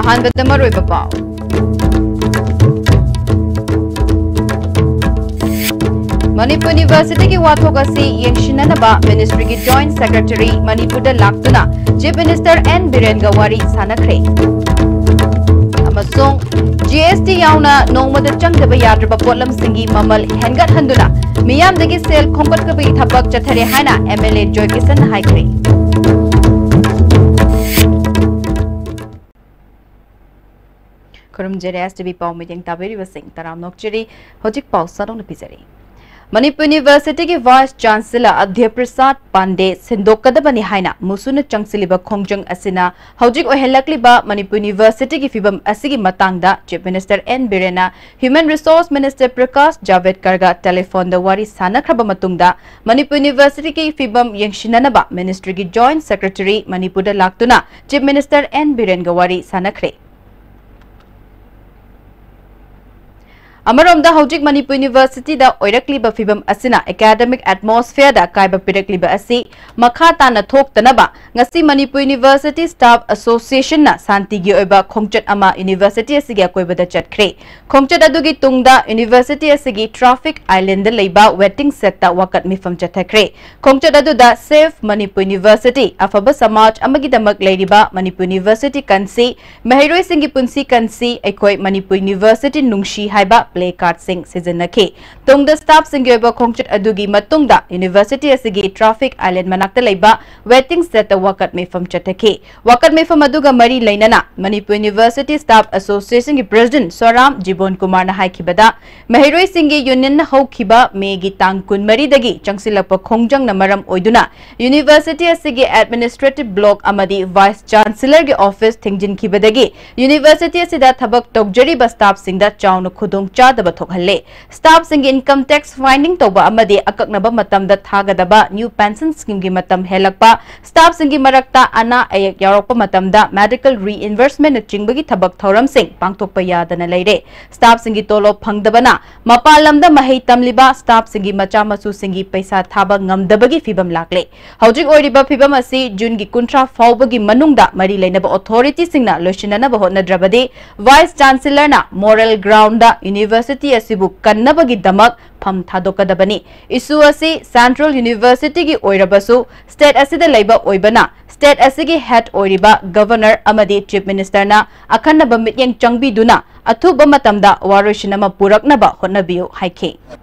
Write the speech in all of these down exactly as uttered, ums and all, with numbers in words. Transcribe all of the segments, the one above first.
ꯑꯍꯥꯟꯕꯗ ꯃꯔꯨꯑꯣꯏꯕ ꯄꯥꯎ꯫ ꯃꯅꯤꯄꯨꯔ ꯌꯨꯅꯤꯚꯔꯁꯤꯇꯤꯒꯤ ꯋꯥꯊꯣꯛ ꯑꯁꯤ ꯌꯦꯡꯁꯤꯟꯅꯅꯕ ꯃꯤꯅꯤꯁꯇ꯭ꯔꯤꯒꯤ ꯖꯣꯏꯟꯠ ꯁꯦꯀ꯭ꯔꯦꯇꯔꯤ ꯃꯅꯤꯄꯨꯔꯗ ꯂꯥꯛꯇꯨꯅ ꯆꯤꯐ ꯃꯤꯅꯤꯁꯇꯔ ꯑꯦꯟ ꯕꯤꯔꯦꯟꯒ ꯋꯥꯔꯤ ꯁꯥꯟꯅꯈ꯭ꯔꯦ꯫ ꯑꯃꯁꯨꯡ ꯖꯤ ꯑꯦꯁ ꯇꯤ ꯌꯥꯎꯅ ꯅꯣꯡꯃꯗ ꯆꯪꯗꯕ ꯌꯥꯗ꯭ꯔꯕ ꯄꯣꯠꯂꯝꯁꯤꯡꯒꯤ ꯃꯃꯜ ꯍꯦꯟꯒꯠꯍꯟꯗꯨꯅ ꯃꯤꯌꯥꯝꯗꯒꯤ ꯁꯦꯜ ꯈꯣꯝꯒꯠꯄꯒꯤ ꯊꯕꯛ ꯆꯠꯊꯔꯦ ꯍꯥꯏꯅ ꯑꯦꯝ ꯑꯦꯜ ꯑꯦ ꯖꯣꯏꯀꯤꯁꯟꯅ ꯍꯥꯏꯈ꯭ꯔꯦ꯫ ꯈꯨꯔꯨꯝꯖꯔꯤ ꯑꯦꯁ ꯇꯤ ꯚꯤ ꯄꯥꯎ ꯃꯤꯠꯌꯦꯡ ꯇꯥꯕꯤꯔꯤꯕꯁꯤꯡ ꯇꯔꯥꯝꯅ ꯑꯣꯛꯆꯔꯤ꯫ ꯍꯧꯖꯤꯛ ꯄꯥꯎ ꯁꯟꯗꯣꯛꯅ ꯄꯤꯖꯔꯤ꯫ ꯃꯅꯤꯄꯨꯔ ꯌꯨꯅꯤꯚꯔꯁꯤꯇꯤꯒꯤ ꯚꯥꯏꯁ ꯆꯥꯟꯁꯦꯂꯔ ꯑꯗ꯭ꯌ ꯄ꯭ꯔꯁꯥꯗ ꯄꯥꯟꯗꯦ ꯁꯤꯟꯗꯣꯛꯀꯗꯕꯅꯤ ꯍꯥꯏꯅ ꯃꯨꯁꯨꯅ ꯆꯪꯁꯤꯜꯂꯤꯕ ꯈꯣꯡꯖꯪ ꯑꯁꯤꯅ ꯍꯧꯖꯤꯛ ꯑꯣꯏꯍꯜꯂꯛꯂꯤꯕ ꯃꯅꯤꯄꯨꯔ ꯌꯨꯅꯤꯚꯔꯁꯤꯇꯤꯒꯤ ꯐꯤꯕꯝ ꯑꯁꯤꯒꯤ ꯃꯇꯥꯡꯗ ꯆꯤꯐ ꯃꯤꯅꯤꯁꯇꯔ ꯑꯦꯟ ꯕꯤꯔꯦꯟꯅ ꯍ꯭ꯌꯨꯃꯦꯟ ꯔꯤꯁꯣꯔꯁ ꯃꯤꯅꯤꯁꯇꯔ ꯄ꯭ꯔꯀꯥꯁ ꯖꯥꯚꯦꯗꯀꯔꯒ ꯇꯦꯂꯤꯐꯣꯟꯗ ꯋꯥꯔꯤ ꯁꯥꯟꯅꯈ꯭ꯔꯕ ꯃꯇꯨꯡꯗ ꯃꯅꯤꯄꯨꯔ ꯌꯨꯅꯤꯚꯔꯁꯤꯇꯤꯒꯤ ꯐꯤꯕꯝ ꯌꯦꯡꯁꯤꯟꯅꯅꯕ ꯃꯤꯅꯤꯁꯇ꯭ꯔꯤꯒꯤ ꯖꯣꯏꯟꯠ ꯁꯦꯀ꯭ꯔꯦꯇꯔꯤ ꯃꯅꯤꯄꯨꯔꯗ ꯂꯥꯛꯇꯨꯅ ꯆꯤꯐ ꯃꯤꯅꯤꯁꯇꯔ ꯑꯦꯟ ꯕꯤꯔꯦꯟꯒ ꯋꯥꯔꯤ ꯁꯥꯟꯅꯈ꯭ꯔꯦ꯫ ꯑꯃꯔꯣꯝꯗ ꯍꯧꯖꯤꯛ ꯃꯅꯤꯄꯨꯔ ꯌꯨꯅꯤꯚꯔꯁꯤꯇꯤꯗ ꯑꯣꯏꯔꯛꯂꯤꯕ ꯐꯤꯕꯝ ꯑꯁꯤꯅ ꯑꯦꯀꯥꯗꯃꯤꯛ ꯑꯦꯠꯃꯣꯁꯐꯤꯌꯔꯗ ꯑꯀꯥꯏꯕ ꯄꯤꯔꯛꯂꯤꯕ ꯑꯁꯤ ꯃꯈꯥ ꯇꯥꯅ ꯊꯣꯛꯇꯅꯕ ꯉꯁꯤ ꯃꯅꯤꯄꯨꯔ ꯌꯨꯅꯤꯚꯔꯁꯤꯇꯤ ꯁ꯭ꯇꯥꯐ ꯑꯦꯁꯣꯁꯤꯌꯦꯁꯟꯅ ꯁꯥꯟꯇꯤꯒꯤ ꯑꯣꯏꯕ ꯈꯣꯡꯆꯠ ꯑꯃ ꯌꯨꯅꯤꯚꯔꯁꯤꯇꯤ ꯑꯁꯤꯒꯤ ꯑꯀꯣꯏꯕꯗ ꯆꯠꯈ꯭ꯔꯦ꯫ ꯈꯣꯡꯆꯠ ꯑꯗꯨꯒꯤ ꯇꯨꯡꯗ ꯌꯨꯅꯤꯚꯔꯁꯤꯇꯤ ꯑꯁꯤꯒꯤ ꯇ꯭ꯔꯥꯐꯤꯛ ꯑꯥꯏꯂꯦꯟꯗ ꯂꯩꯕ ꯋꯦꯇꯤꯡ ꯁꯦꯠꯇ ꯋꯥꯀꯠ ꯃꯤꯐꯝ ꯆꯠꯊꯈ꯭ꯔꯦ꯫ ꯈꯣꯡꯆꯠ ꯑꯗꯨꯗ ꯁꯦꯐ ꯃꯅꯤꯄꯨꯔ ꯌꯨꯅꯤꯚꯔꯁꯤꯇꯤ, ꯑꯐꯕ ꯁꯃꯥꯖ ꯑꯃꯒꯤꯗꯃꯛ ꯂꯩꯔꯤꯕ ꯃꯅꯤꯄꯨꯔ ꯌꯨꯅꯤꯚꯔꯁꯤꯇꯤ ꯀꯟꯁꯤ, ꯃꯍꯩꯔꯣꯏꯁꯤꯡꯒꯤ ꯄꯨꯟꯁꯤ ꯀꯟꯁꯤ, ꯑꯩꯈꯣꯏ ꯃꯅꯤꯄꯨꯔ ꯌꯨꯅꯤꯚꯔꯁꯤꯇꯤ ꯅꯨꯡꯁꯤ ꯍꯥꯏꯕ ꯄ꯭ꯂꯦ ꯀꯥꯔꯗꯁꯤꯡ ꯁꯤꯖꯤꯟꯅꯈꯤ꯫ ꯇꯨꯡꯗ ꯁ꯭ꯇꯥꯐꯁꯤꯡꯒꯤ ꯑꯣꯏꯕ ꯈꯣꯡꯆꯠ ꯑꯗꯨꯒꯤ ꯃꯇꯨꯡꯗ ꯌꯨꯅꯤꯚꯔꯁꯤꯇꯤ ꯑꯁꯤꯒꯤ ꯇ꯭ꯔꯥꯐꯤꯛ ꯑꯥꯏꯂꯦꯟ ꯃꯅꯥꯛꯇ ꯂꯩꯕ ꯋꯦꯇꯤꯡ ꯁꯦꯠꯇ ꯋꯥꯀꯠ ꯃꯤꯐꯝ ꯆꯠꯊꯈꯤ꯫ ꯋꯥꯀꯠ ꯃꯤꯐꯝ ꯑꯗꯨꯒ ꯃꯔꯤ ꯂꯩꯅꯅ ꯃꯅꯤꯄꯨꯔ ꯌꯨꯅꯤꯚꯔꯁꯤꯇꯤ ꯁ꯭ꯇꯥꯐ ꯑꯦꯁꯣꯁꯤꯌꯦꯁꯟꯒꯤ ꯄ꯭ꯔꯦꯁꯤꯗꯦꯟꯠ ꯁꯣꯔꯥꯝ ꯖꯤꯕꯣꯟ ꯀꯨꯃꯥꯔꯅ ꯍꯥꯏꯈꯤꯕꯗ, ꯃꯍꯩꯔꯣꯏꯁꯤꯡꯒꯤ ꯌꯨꯅꯤꯌꯟꯅ ꯍꯧꯈꯤꯕ ꯃꯦꯒꯤ ꯇꯥꯡ ꯀꯨꯟꯃꯔꯤꯗꯒꯤ ꯆꯪꯁꯤꯜꯂꯛꯄ ꯈꯣꯡꯖꯪꯅ ꯃꯔꯝ ꯑꯣꯏꯗꯨꯅ ꯌꯨꯅꯤꯚꯔꯁꯤꯇꯤ ꯑꯁꯤꯒꯤ ꯑꯦꯗꯃꯤꯅꯤꯁꯇ꯭ꯔꯦꯇꯤꯚ ꯕ꯭ꯂꯣꯛ ꯑꯃꯗꯤ ꯚꯥꯏꯁ ꯆꯥꯟꯁꯦꯂꯔꯒꯤ ꯑꯣꯐꯤꯁ ꯊꯤꯡꯖꯤꯟꯈꯤꯕꯗꯒꯤ ꯌꯨꯅꯤꯚꯔꯁꯤꯇꯤ ꯑꯁꯤꯗ ꯊꯕꯛ ꯇꯧꯖꯔꯤꯕ ꯁ꯭ꯇꯥꯐꯁꯤꯡꯗ ꯆꯥꯎꯅ ꯈꯨꯗꯣꯡ ꯆꯥꯗꯕ ꯊꯣꯛꯍꯜꯂꯦ꯫ ꯁ꯭ꯇꯥꯐꯁꯤꯡꯒꯤ ꯏꯟꯀꯝ ꯇꯦꯛꯁ ꯐꯥꯏꯟꯗꯤꯡ ꯇꯧꯕ ꯑꯃꯗꯤ ꯑꯀꯛꯅꯕ ꯃꯇꯝꯗ ꯊꯥꯒꯗꯕ ꯅ꯭ꯌꯨ ꯄꯦꯟꯁꯟ ꯁ꯭ꯀꯤꯝꯒꯤ ꯃꯇꯝ ꯍꯦꯜꯂꯛꯄ, ꯁ꯭ꯇꯥꯐꯁꯤꯡꯒꯤ ꯃꯔꯛꯇ ꯑꯅꯥ ꯑꯌꯦꯛ ꯌꯥꯎꯔꯛꯄ ꯃꯇꯝꯗ ꯃꯦꯗꯤꯀꯦꯜ ꯔꯤꯏꯟꯕꯔꯁꯃꯦꯟꯅꯆꯤꯡꯕꯒꯤ ꯊꯕꯛ ꯊꯧꯔꯝꯁꯤꯡ ꯄꯥꯡꯊꯣꯛꯄ ꯌꯥꯗꯅ ꯂꯩꯔꯦ꯫ ꯁ꯭ꯇꯥꯐꯁꯤꯡꯒꯤ ꯇꯣꯂꯣꯞ ꯐꯪꯗꯕꯅ ꯃꯄꯥꯟ ꯂꯝꯗ ꯃꯍꯩ ꯇꯝꯂꯤꯕ ꯁ꯭ꯇꯥꯐꯁꯤꯡꯒꯤ ꯃꯆꯥ ꯃꯁꯨꯁꯤꯡꯒꯤ ꯄꯩꯁꯥ ꯊꯥꯕ ꯉꯝꯗꯕꯒꯤ ꯐꯤꯚꯝ ꯂꯥꯛꯂꯦ꯫ ꯍꯧꯖꯤꯛ ꯑꯣꯏꯔꯤꯕ ꯐꯤꯚꯝ ꯑꯁꯤ ꯖꯨꯟꯒꯤ ꯀꯨꯟꯊ꯭ꯔꯥ ꯐꯥꯎꯕꯒꯤ ꯃꯅꯨꯡꯗ ꯃꯔꯤ ꯂꯩꯅꯕ ꯑꯣꯊꯣꯔꯤꯇꯤꯁꯤꯡꯅ ꯂꯣꯏꯁꯤꯟꯅꯅꯕ ꯍꯣꯠꯅꯗ꯭ꯔꯕꯗꯤ ꯚꯥꯏꯁ ꯆꯥꯟꯁꯦꯂꯔꯅ ꯃꯣꯔꯦꯜ ꯒ꯭ꯔꯥꯎꯟꯗ ꯌꯨꯅꯤꯚꯔꯁꯤꯇꯤ ꯑꯁꯤꯕꯨ ꯀꯟꯅꯕꯒꯤꯗꯃꯛ ꯐꯝ ꯊꯥꯗꯣꯛꯀꯗꯕꯅꯤ꯫ ꯏꯁꯨ ꯑꯁꯤ ꯁꯦꯟꯇ꯭ꯔꯦꯜ ꯌꯨꯅꯤꯚꯔꯁꯤꯇꯤꯒꯤ ꯑꯣꯏꯔꯕꯁꯨ ꯁ꯭ꯇꯦꯠ ꯑꯁꯤꯗ ꯂꯩꯕ ꯑꯣꯏꯕꯅ ꯁ꯭ꯇꯦꯠ ꯑꯁꯤꯒꯤ ꯍꯦꯗ ꯑꯣꯏꯔꯤꯕ ꯒꯚꯔꯅꯔ ꯑꯃꯗꯤ ꯆꯤꯐ ꯃꯤꯅꯤꯁꯇꯔꯅ ꯑꯈꯟꯅꯕ ꯃꯤꯠꯌꯦꯡ ꯆꯪꯕꯤꯗꯨꯅ ꯑꯊꯨꯕ ꯃꯇꯝꯗ ꯋꯥꯔꯣꯏꯁꯤꯟ ꯑꯃ ꯄꯨꯔꯛꯅꯕ ꯍꯣꯠꯅꯕꯤꯌꯨ ꯍꯥꯏꯈꯤ꯫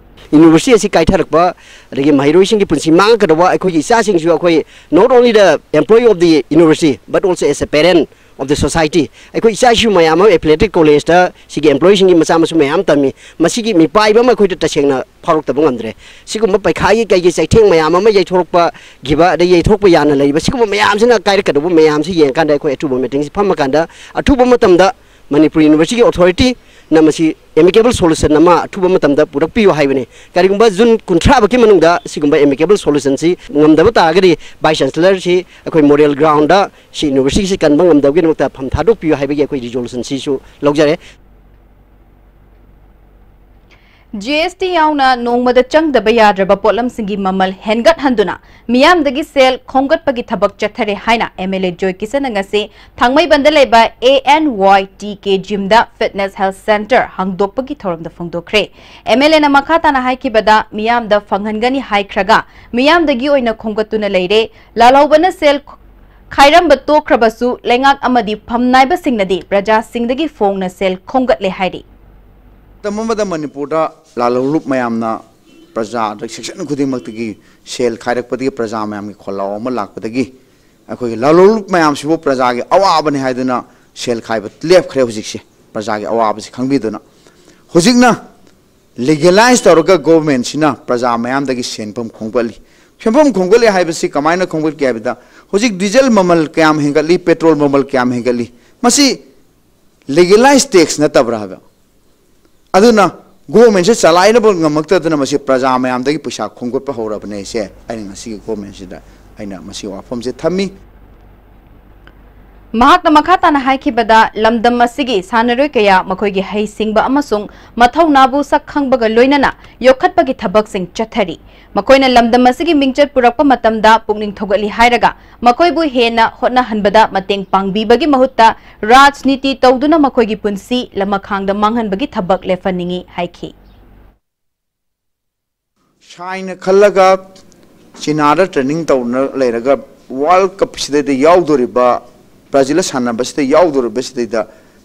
ꯌꯨꯅꯤꯚꯔꯁꯤꯇꯤ ꯑꯁꯤ ꯀꯥꯏꯊꯔꯛꯄ, ꯑꯗꯒꯤ ꯃꯍꯩꯔꯣꯏꯁꯤꯡꯒꯤ ꯄꯨꯟꯁꯤ ꯃꯥꯡꯉꯛꯀꯗꯧꯕ, ꯑꯩꯈꯣꯏꯒꯤ ꯏꯆꯥꯁꯤꯡꯁꯨ ꯑꯩꯈꯣꯏ not only the employee of the university but also as a parent of the society, ꯑꯩꯈꯣꯏ ꯏꯆꯥ ꯏꯁꯨ ꯃꯌꯥꯝ ꯑꯃ ꯑꯦꯐꯤꯂꯦꯇꯦꯠ ꯀꯣꯂꯦꯖꯇ ꯁꯤꯒꯤ ꯑꯦꯝꯄ꯭ꯂꯣꯌꯤꯁꯤꯡꯒꯤ ꯃꯆꯥ ꯃꯁꯨ ꯃꯌꯥꯝ ꯇꯝꯃꯤ꯫ ꯃꯁꯤꯒꯤ ꯃꯤꯄꯥꯏꯕ ꯑꯃ ꯑꯩꯈꯣꯏꯗ ꯇꯁꯦꯡꯅ ꯐꯥꯎꯔꯛꯇꯕ ꯉꯝꯗ꯭ꯔꯦ꯫ ꯁꯤꯒꯨꯝꯕ ꯄꯩꯈꯥꯒꯤ ꯀꯩꯒꯤ ꯆꯩꯊꯦꯡ ꯃꯌꯥꯝ ꯑꯃ ꯌꯩꯊꯣꯔꯛꯄ ꯈꯤꯕ, ꯑꯗꯩ ꯌꯩꯊꯣꯛꯄ ꯌꯥꯅ ꯂꯩꯕ, ꯁꯤꯒꯨꯝꯕ ꯃꯌꯥꯝꯁꯤꯅ ꯀꯥꯏꯔꯛꯀꯗꯧꯕ ꯃꯌꯥꯝꯁꯤ ꯌꯦꯡꯀꯥꯟꯗ ꯑꯩꯈꯣꯏ ꯑꯊꯨꯕ ꯃꯤꯇꯤꯡꯁꯤ ꯐꯝꯃꯀꯥꯟꯗ ꯑꯊꯨꯕ ꯃꯇꯝꯗ ꯃꯅꯤꯄꯨꯔ ꯌꯨꯅꯤꯚꯔꯁꯤꯇꯤꯒꯤ ꯑꯣꯊꯣꯔꯤꯇꯤꯅ ꯃꯁꯤ ꯑꯦꯃꯤꯀꯦꯕꯜ ꯁꯣꯂꯨꯁꯟ ꯑꯃ ꯑꯊꯨꯕ ꯃꯇꯝꯗ ꯄꯨꯔꯛꯄꯤꯌꯨ ꯍꯥꯏꯕꯅꯤ꯫ ꯀꯔꯤꯒꯨꯝꯕ ꯖꯨꯟ ꯀꯨꯟꯊ꯭ꯔꯥ ꯐꯥꯎꯒꯤ ꯃꯅꯨꯡꯗ ꯁꯤꯒꯨꯝꯕ ꯑꯦꯃꯤꯀꯦꯕꯜ ꯁꯣꯂꯨꯁꯟꯁꯤ ꯉꯝꯗꯕ ꯇꯥꯔꯒꯗꯤ ꯚꯥꯏꯁ ꯆꯥꯟꯁꯦꯂꯔꯁꯤ ꯑꯩꯈꯣꯏ ꯃꯣꯔꯦꯜ ꯒ꯭ꯔꯥꯎꯟꯗ ꯁꯤ ꯌꯨꯅꯤꯚꯔꯁꯤꯇꯤꯁꯤ ꯀꯟꯕ ꯉꯝꯗꯕꯒꯤꯗꯃꯛꯇ ꯐꯝ ꯊꯥꯗꯣꯛꯄꯤꯌꯨ ꯍꯥꯏꯕꯒꯤ ꯑꯩꯈꯣꯏ ꯔꯤꯖꯣꯂꯨꯁꯟꯁꯤꯁꯨ ꯂꯧꯖꯔꯦ꯫ ꯖꯤ ꯑꯦꯁ ꯇꯤ ꯌꯥꯎꯅ ꯅꯣꯡꯃꯗ ꯆꯪꯗꯕ ꯌꯥꯗ꯭ꯔꯕ ꯄꯣꯠꯂꯝꯁꯤꯡꯒꯤ ꯃꯃꯜ ꯍꯦꯟꯒꯠꯍꯟꯗꯨꯅ ꯃꯤꯌꯥꯝꯗꯒꯤ ꯁꯦꯜ ꯈꯣꯝꯒꯠꯄꯒꯤ ꯊꯕꯛ ꯆꯠꯊꯔꯦ ꯍꯥꯏꯅ ꯑꯦꯝ ꯑꯦꯜ ꯑꯦ ꯖꯣꯏ ꯀꯤꯁꯟꯅ ꯉꯁꯤ ꯊꯥꯡꯃꯩꯕꯟꯗ ꯂꯩꯕ A N Y T K ꯖꯤꯝꯗ ꯐꯤꯠꯅꯦꯁ ꯍꯦꯜꯊ ꯁꯦꯟꯇꯔ ꯍꯥꯡꯗꯣꯛꯄꯒꯤ ꯊꯧꯔꯝꯗ ꯐꯣꯡꯗꯣꯛꯈ꯭ꯔꯦ꯫ ꯑꯦꯝ ꯑꯦꯜ ꯑꯦꯅ ꯃꯈꯥ ꯇꯥꯅ ꯍꯥꯏꯈꯤꯕꯗ, ꯃꯤꯌꯥꯝꯗ ꯐꯪꯍꯟꯒꯅꯤ ꯍꯥꯏꯈ꯭ꯔꯒ ꯃꯤꯌꯥꯝꯗꯒꯤ ꯑꯣꯏꯅ ꯈꯣꯝꯒꯠꯇꯨꯅ ꯂꯩꯔꯦ꯫ ꯂꯥꯜꯍꯧꯕꯅ ꯁꯦꯜ ꯈꯥꯏꯔꯝꯕ ꯇꯣꯛꯈ꯭ꯔꯕꯁꯨ ꯂꯩꯉꯥꯛ ꯑꯃꯗꯤ ꯐꯝ ꯅꯥꯏꯕꯁꯤꯡꯅꯗꯤ ꯄ꯭ꯔꯖꯥꯁꯤꯡꯗꯒꯤ ꯐꯣꯡꯅ ꯁꯦꯜ ꯈꯣꯝꯒꯠꯂꯦ ꯍꯥꯏꯔꯤ꯫ ꯃꯇꯝ ꯑꯃꯗ ꯃꯅꯤꯄꯨꯔꯗ ꯂꯥꯜꯍꯧꯂꯨꯞ ꯃꯌꯥꯝꯅ ꯄ꯭ꯔꯖꯥꯗ ꯁꯦꯛꯁꯟ ꯈꯨꯗꯤꯡꯃꯛꯇꯒꯤ ꯁꯦꯜ ꯈꯥꯏꯔꯛꯄꯗꯒꯤ ꯄ꯭ꯔꯖꯥ ꯃꯌꯥꯝꯒꯤ ꯈꯣꯜꯂꯥꯎ ꯑꯃ ꯂꯥꯛꯄꯗꯒꯤ ꯑꯩꯈꯣꯏꯒꯤ ꯂꯥꯜꯍꯧꯂꯨꯞ ꯃꯌꯥꯝꯁꯤꯕꯨ ꯄ꯭ꯔꯖꯥꯒꯤ ꯑꯋꯥꯕꯅꯤ ꯍꯥꯏꯗꯨꯅ ꯁꯦꯜ ꯈꯥꯏꯕ ꯂꯦꯞꯈ꯭ꯔꯦ꯫ ꯍꯧꯖꯤꯛꯁꯦ ꯄ꯭ꯔꯖꯥꯒꯤ ꯑꯋꯥꯕꯁꯤ ꯈꯪꯕꯤꯗꯨꯅ ꯍꯧꯖꯤꯛꯅ ꯂꯤꯒꯦꯂꯥꯏꯁ ꯇꯧꯔꯒ ꯒꯣꯚꯔꯟꯃꯦꯟꯠꯁꯤꯅ ꯄ꯭ꯔꯖꯥ ꯃꯌꯥꯝꯗꯒꯤ ꯁꯦꯟꯐꯝ ꯈꯣꯝꯒꯠꯂꯤ꯫ ꯁꯦꯟꯐꯝ ꯈꯣꯝꯒꯠꯂꯤ ꯍꯥꯏꯕꯁꯤ ꯀꯃꯥꯏꯅ ꯈꯣꯝꯒꯠꯀꯦ ꯍꯥꯏꯕꯗ, ꯍꯧꯖꯤꯛ ꯗꯤꯖꯜ ꯃꯃꯜ ꯀꯌꯥꯝ ꯍꯦꯟꯒꯠꯂꯤ, ꯄꯦꯇ꯭ꯔꯣꯜ ꯃꯃꯜ ꯀꯌꯥꯝ ꯍꯦꯟꯒꯠꯂꯤ, ꯃꯁꯤ ꯂꯤꯒꯦꯂꯥꯏꯁ ꯇꯦꯛꯁ ꯅꯠꯇꯕ꯭ꯔꯥ ꯍꯥꯏꯕ? ꯑꯗꯨꯅ ꯒꯣꯔꯃꯦꯟꯁꯦ ꯆꯂꯥꯏꯅꯕ ꯉꯝꯃꯛꯇꯗꯅ ꯃꯁꯤ ꯄ꯭ꯔꯖꯥ ꯃꯌꯥꯝꯗꯒꯤ ꯄꯩꯁꯥ ꯈꯣꯝꯒꯠꯄ ꯍꯧꯔꯕꯅꯦ꯫ ꯑꯩꯁꯦ ꯑꯩꯅ ꯉꯁꯤꯒꯤ ꯒꯣꯔꯃꯦꯟꯁꯤꯗ ꯑꯩꯅ ꯃꯁꯤ ꯋꯥꯐꯝꯁꯦ ꯊꯝꯃꯤ꯫ ꯃꯍꯥꯛꯅ ꯃꯈꯥ ꯇꯥꯅ ꯍꯥꯏꯈꯤꯕꯗ, ꯂꯝꯗꯝ ꯑꯁꯤꯒꯤ ꯁꯥꯟꯅꯔꯣꯏ ꯀꯌꯥ ꯃꯈꯣꯏꯒꯤ ꯍꯩꯁꯤꯡꯕ ꯑꯃꯁꯨꯡ ꯃꯊꯧꯅꯥꯕꯨ ꯁꯛ ꯈꯪꯕꯒ ꯂꯣꯏꯅꯅ ꯌꯣꯛꯈꯠꯄꯒꯤ ꯊꯕꯛꯁꯤꯡ ꯆꯠꯊꯔꯤ꯫ ꯃꯈꯣꯏꯅ ꯂꯝꯗꯝ ꯑꯁꯤꯒꯤ ꯃꯤꯡꯆꯠ ꯄꯨꯔꯛꯄ ꯃꯇꯝꯗ ꯄꯨꯛꯅꯤꯡ ꯊꯧꯒꯠꯂꯤ ꯍꯥꯏꯔꯒ, ꯃꯈꯣꯏꯕꯨ ꯍꯦꯟꯅ ꯍꯣꯠꯅꯍꯟꯕꯗ ꯃꯇꯦꯡ ꯄꯥꯡꯕꯤꯕꯒꯤ ꯃꯍꯨꯠꯇ ꯔꯥꯖꯅꯤꯇꯤ ꯇꯧꯗꯨꯅ ꯃꯈꯣꯏꯒꯤ ꯄꯨꯟꯁꯤ ꯂꯃꯈꯥꯡꯗ ꯃꯥꯡꯍꯟꯕꯒꯤ ꯊꯕꯛ ꯂꯦꯞꯍꯟꯅꯤꯡꯏ ꯍꯥꯏꯈꯤ꯫ ꯁꯥꯏꯅ ꯈꯜꯂꯒ ꯆꯤꯅꯥꯗ ꯇ꯭ꯔꯦꯅꯤꯡ ꯇꯧꯅ ꯂꯩꯔꯒ ꯋꯥꯔꯜ ꯀꯞꯁꯤꯗꯩꯗ ꯌꯥꯎꯗꯣꯔꯤꯕ ꯕ꯭ꯔꯥꯖꯤꯜꯗ ꯁꯥꯟꯅꯕꯁꯤꯗ ꯌꯥꯎꯗꯣꯔꯤꯕꯁꯤꯗꯩꯗ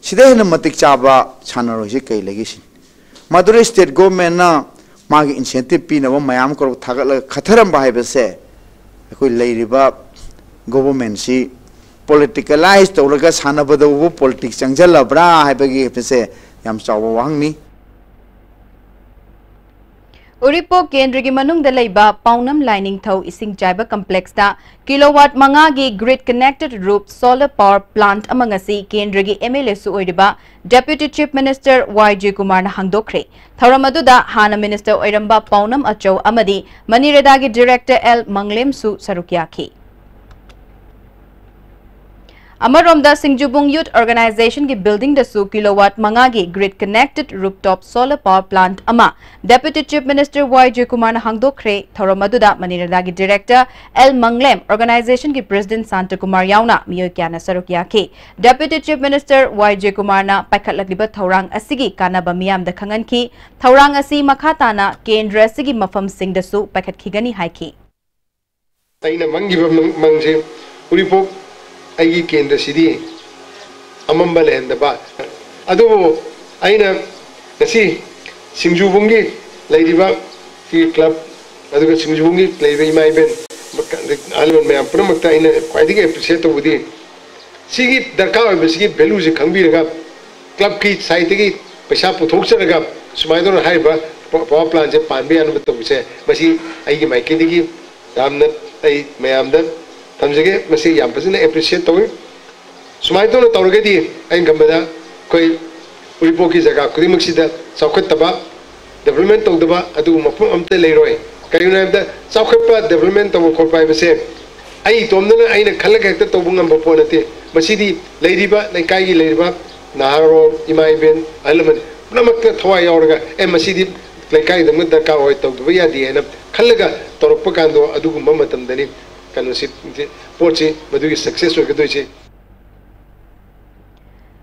ꯁꯤꯗ ꯍꯦꯟꯅ ꯃꯇꯤꯛ ꯆꯥꯕ ꯁꯥꯟꯅꯔꯣꯏꯁꯦ ꯀꯩ ꯂꯩꯒꯦ ꯁꯤꯅꯤ꯫ ꯃꯗꯨꯗ ꯁ꯭ꯇꯦꯠ ꯒꯣꯔꯃꯦꯟꯅ ꯃꯥꯒꯤ ꯏꯟꯁꯦꯟꯇꯤꯞ ꯄꯤꯅꯕ ꯃꯌꯥꯝ ꯀꯔꯣ ꯊꯥꯒꯠꯂꯒ ꯈꯠꯊꯔꯝꯕ ꯍꯥꯏꯕꯁꯦ ꯑꯩꯈꯣꯏ ꯂꯩꯔꯤꯕ ꯒꯣꯕꯔꯃꯦꯟꯁꯤ ꯄꯣꯂꯤꯇꯤꯀꯦꯂꯥꯏꯁ ꯇꯧꯔꯒ ꯁꯥꯟꯅꯕꯗꯕꯨ ꯄꯣꯂꯤꯇꯤꯛꯁ ꯆꯪꯁꯤꯜꯂꯕ꯭ꯔꯥ ꯍꯥꯏꯕꯒꯤ ꯍꯥꯏꯕꯁꯦ ꯌꯥꯝ ꯆꯥꯎꯕ ꯋꯥꯍꯪꯅꯤ꯫ ꯎꯔꯤꯄꯣꯛ ꯀꯦꯟꯗ꯭ꯔꯒꯤ ꯃꯅꯨꯡꯗ ꯂꯩꯕ ꯄꯥꯎꯅꯝ ꯂꯥꯏꯅꯤꯡꯊꯧ ꯏꯁꯤꯡ ꯆꯥꯏꯕ ꯀꯝꯄ꯭ꯂꯦꯛꯁꯇ ꯀꯤꯂꯣꯋꯥꯠ ꯃꯉꯥꯒꯤ grid connected roof solar power plant ꯑꯃ ꯉꯁꯤ ꯀꯦꯟꯗ꯭ꯔꯒꯤ ꯑꯦꯝ ꯑꯦꯜ ꯑꯦꯁꯨ ꯑꯣꯏꯔꯤꯕ Deputy Chief Minister ꯋꯥꯏ ꯖꯦꯀꯨꯃꯥꯔꯅ ꯍꯥꯡꯗꯣꯛꯈ꯭ꯔꯦ꯫ ꯊꯧꯔꯝ ꯑꯗꯨꯗ ꯍꯥꯟꯅ ꯃꯤꯅꯤꯁꯇꯔ ꯑꯣꯏꯔꯝꯕ ꯄꯥꯎꯅꯝ ꯑꯆꯧ ꯑꯃꯗꯤ ꯃꯅꯤꯔꯦꯗꯥꯒꯤ ꯗꯤꯔꯦꯛꯇꯔ ꯑꯦꯜ ꯃꯪꯂꯦꯝꯁꯨ ꯁꯔꯨꯛ ꯌꯥꯈꯤ꯫ ꯑꯃꯔꯣꯝꯗ ꯁꯤꯡꯖꯨꯕꯨꯡ ꯌꯨꯊ ꯑꯣꯔꯒꯅꯥꯏꯖꯦꯁꯟꯒꯤ ꯕꯤꯜꯗꯤꯡꯗꯁꯨ ꯀꯤꯂꯣꯋꯥꯠ ꯃꯉꯥꯒꯤ grid connected rooftop solar power plant ꯑꯃ Deputy Chief Minister ꯋꯥꯏ ꯖꯦꯀꯨꯃꯥꯔꯅ ꯍꯥꯡꯗꯣꯛꯈ꯭ꯔꯦ꯫ ꯊꯧꯔꯝ ꯑꯗꯨꯗ ꯃꯅꯤꯔꯦꯗꯥꯒꯤ ꯗꯤꯔꯦꯛꯇꯔ ꯑꯦꯜ ꯃꯪꯂꯦꯝ, ꯑꯣꯔꯒꯅꯥꯏꯖꯦꯁꯟꯒꯤ ꯄ꯭ꯔꯦꯁꯤꯗꯦꯟꯠ ꯁꯥꯟꯇꯀꯨꯃꯥꯔ ꯌꯥꯎꯅ ꯃꯤꯑꯣꯏ ꯀꯌꯥꯅ ꯁꯔꯨꯛ ꯌꯥꯈꯤ꯫ Deputy Chief Minister ꯋꯥꯏ ꯖꯦꯀꯨꯃꯥꯔꯅ ꯄꯥꯏꯈꯠꯂꯛꯂꯤꯕ ꯊꯧꯔꯥꯡ ꯑꯁꯤꯒꯤ ꯀꯥꯟꯅꯕ ꯃꯤꯌꯥꯝꯗ ꯈꯪꯍꯟꯈꯤ꯫ ꯊꯧꯔꯥꯡ ꯑꯁꯤ ꯃꯈꯥ ꯇꯥꯅ ꯀꯦꯟꯗ꯭ꯔ ꯑꯁꯤꯒꯤ ꯃꯐꯝꯁꯤꯡꯗꯁꯨ ꯄꯥꯏꯈꯠꯈꯤꯒꯅꯤ ꯍꯥꯏꯈꯤ꯫ ꯑꯩꯅ ꯃꯪꯈꯤꯕ ꯃꯪ- ꯃꯪꯁꯦ ꯎꯔꯤꯄꯣꯛ ꯑꯩꯒꯤ ꯀꯦꯟꯗ꯭ꯔꯁꯤꯗꯤ ꯑꯃꯝꯕ ꯂꯩꯍꯟꯗꯕ꯫ ꯑꯗꯨꯕꯨ ꯑꯩꯅ ꯉꯁꯤ ꯁꯤꯡꯖꯨꯕꯨꯡꯒꯤ ꯂꯩꯔꯤꯕ ꯁꯤ ꯀ꯭ꯂꯕ, ꯑꯗꯨꯒ ꯁꯤꯡꯖꯨꯕꯨꯡꯒꯤ ꯂꯩꯔꯤꯕ ꯏꯃꯥ ꯏꯕꯦꯟ, ꯑꯍꯜ ꯂꯃꯟ ꯃꯌꯥꯝ ꯄꯨꯝꯅꯃꯛꯇ ꯑꯩꯅ ꯈ꯭ꯋꯥꯏꯗꯒꯤ ꯑꯦꯄ꯭ꯔꯤꯁꯤꯌꯦꯠ ꯇꯧꯕꯗꯤ, ꯁꯤꯒꯤ ꯗꯔꯀꯥꯔ ꯑꯣꯏꯕꯁꯤꯒꯤ ꯚꯦꯂꯨꯁꯦ ꯈꯪꯕꯤꯔꯒ, ꯀ꯭ꯂꯕꯀꯤ ꯁꯥꯏꯠꯇꯒꯤ ꯄꯩꯁꯥ ꯄꯨꯊꯣꯛꯆꯔꯒ ꯁꯨꯃꯥꯏꯅ ꯇꯧꯅ ꯍꯥꯏꯔꯤꯕ ꯄꯥꯋꯔ ꯄ꯭ꯂꯥꯟꯁꯦ ꯄꯥꯟꯕ ꯌꯥꯅꯕ ꯇꯧꯕꯁꯦ, ꯃꯁꯤ ꯑꯩꯒꯤ ꯃꯥꯏꯀꯩꯗꯒꯤ ꯌꯥꯝꯅ ꯑꯩ ꯃꯌꯥꯝꯗ ꯊꯝꯖꯒꯦ꯫ ꯃꯁꯤ ꯌꯥꯝ ꯐꯖꯅ ꯑꯦꯄ꯭ꯔꯤꯁꯤꯌꯦꯠ ꯇꯧꯏ꯫ ꯁꯨꯃꯥꯏꯅ ꯇꯧꯅ ꯇꯧꯔꯒꯗꯤ ꯑꯩꯅ ꯈꯟꯕꯗ ꯑꯩꯈꯣꯏ ꯎꯔꯤꯄꯣꯛꯀꯤ ꯖꯒꯥ ꯈꯨꯗꯤꯡꯃꯛꯁꯤꯗ ꯆꯥꯎꯈꯠꯇꯕ, ꯗꯦꯕꯂꯞꯃꯦꯟ ꯇꯧꯗꯕ ꯑꯗꯨꯒꯨꯝꯕ ꯃꯐꯝ ꯑꯝꯇ ꯂꯩꯔꯣꯏ꯫ ꯀꯔꯤꯒꯤꯅꯣ ꯍꯥꯏꯕꯗ, ꯆꯥꯎꯈꯠꯄ, ꯗꯦꯕꯂꯞꯃꯦꯟ ꯇꯧꯕ ꯈꯣꯠꯄ ꯍꯥꯏꯕꯁꯦ ꯑꯩ ꯏꯇꯣꯝꯗꯅ, ꯑꯩꯅ ꯈꯜꯂꯒ ꯍꯦꯛꯇ ꯇꯧꯕ ꯉꯝꯕ ꯄꯣꯠ ꯅꯠꯇꯦ꯫ ꯃꯁꯤꯗꯤ ꯂꯩꯔꯤꯕ, ꯂꯩꯀꯥꯏꯒꯤ ꯂꯩꯔꯤꯕ ꯅꯍꯥꯔꯣꯜ, ꯏꯃꯥ ꯏꯕꯦꯟ, ꯑꯍꯜ ꯂꯃꯟ ꯄꯨꯝꯅꯃꯛꯇ ꯊꯋꯥꯏ ꯌꯥꯎꯔꯒ, "ꯑꯦ, ꯃꯁꯤꯗꯤ ꯂꯩꯀꯥꯏꯗ ꯑꯃ ꯗꯔꯀꯥꯔ ꯑꯣꯏ, ꯇꯧꯗꯕ ꯌꯥꯗꯦ" ꯍꯥꯏꯅ ꯈꯜꯂꯒ ꯇꯧꯔꯛꯄ ꯀꯥꯟꯗꯣ, ꯑꯗꯨꯒꯨꯝꯕ ꯃꯇꯝꯗꯅꯤ ꯀꯩꯅꯣꯁꯤ, ꯄꯣꯠꯁꯤ ꯃꯗꯨꯒꯤ ꯁꯛꯁꯦꯁ ꯑꯣꯏꯒꯗꯣꯏꯁꯤ꯫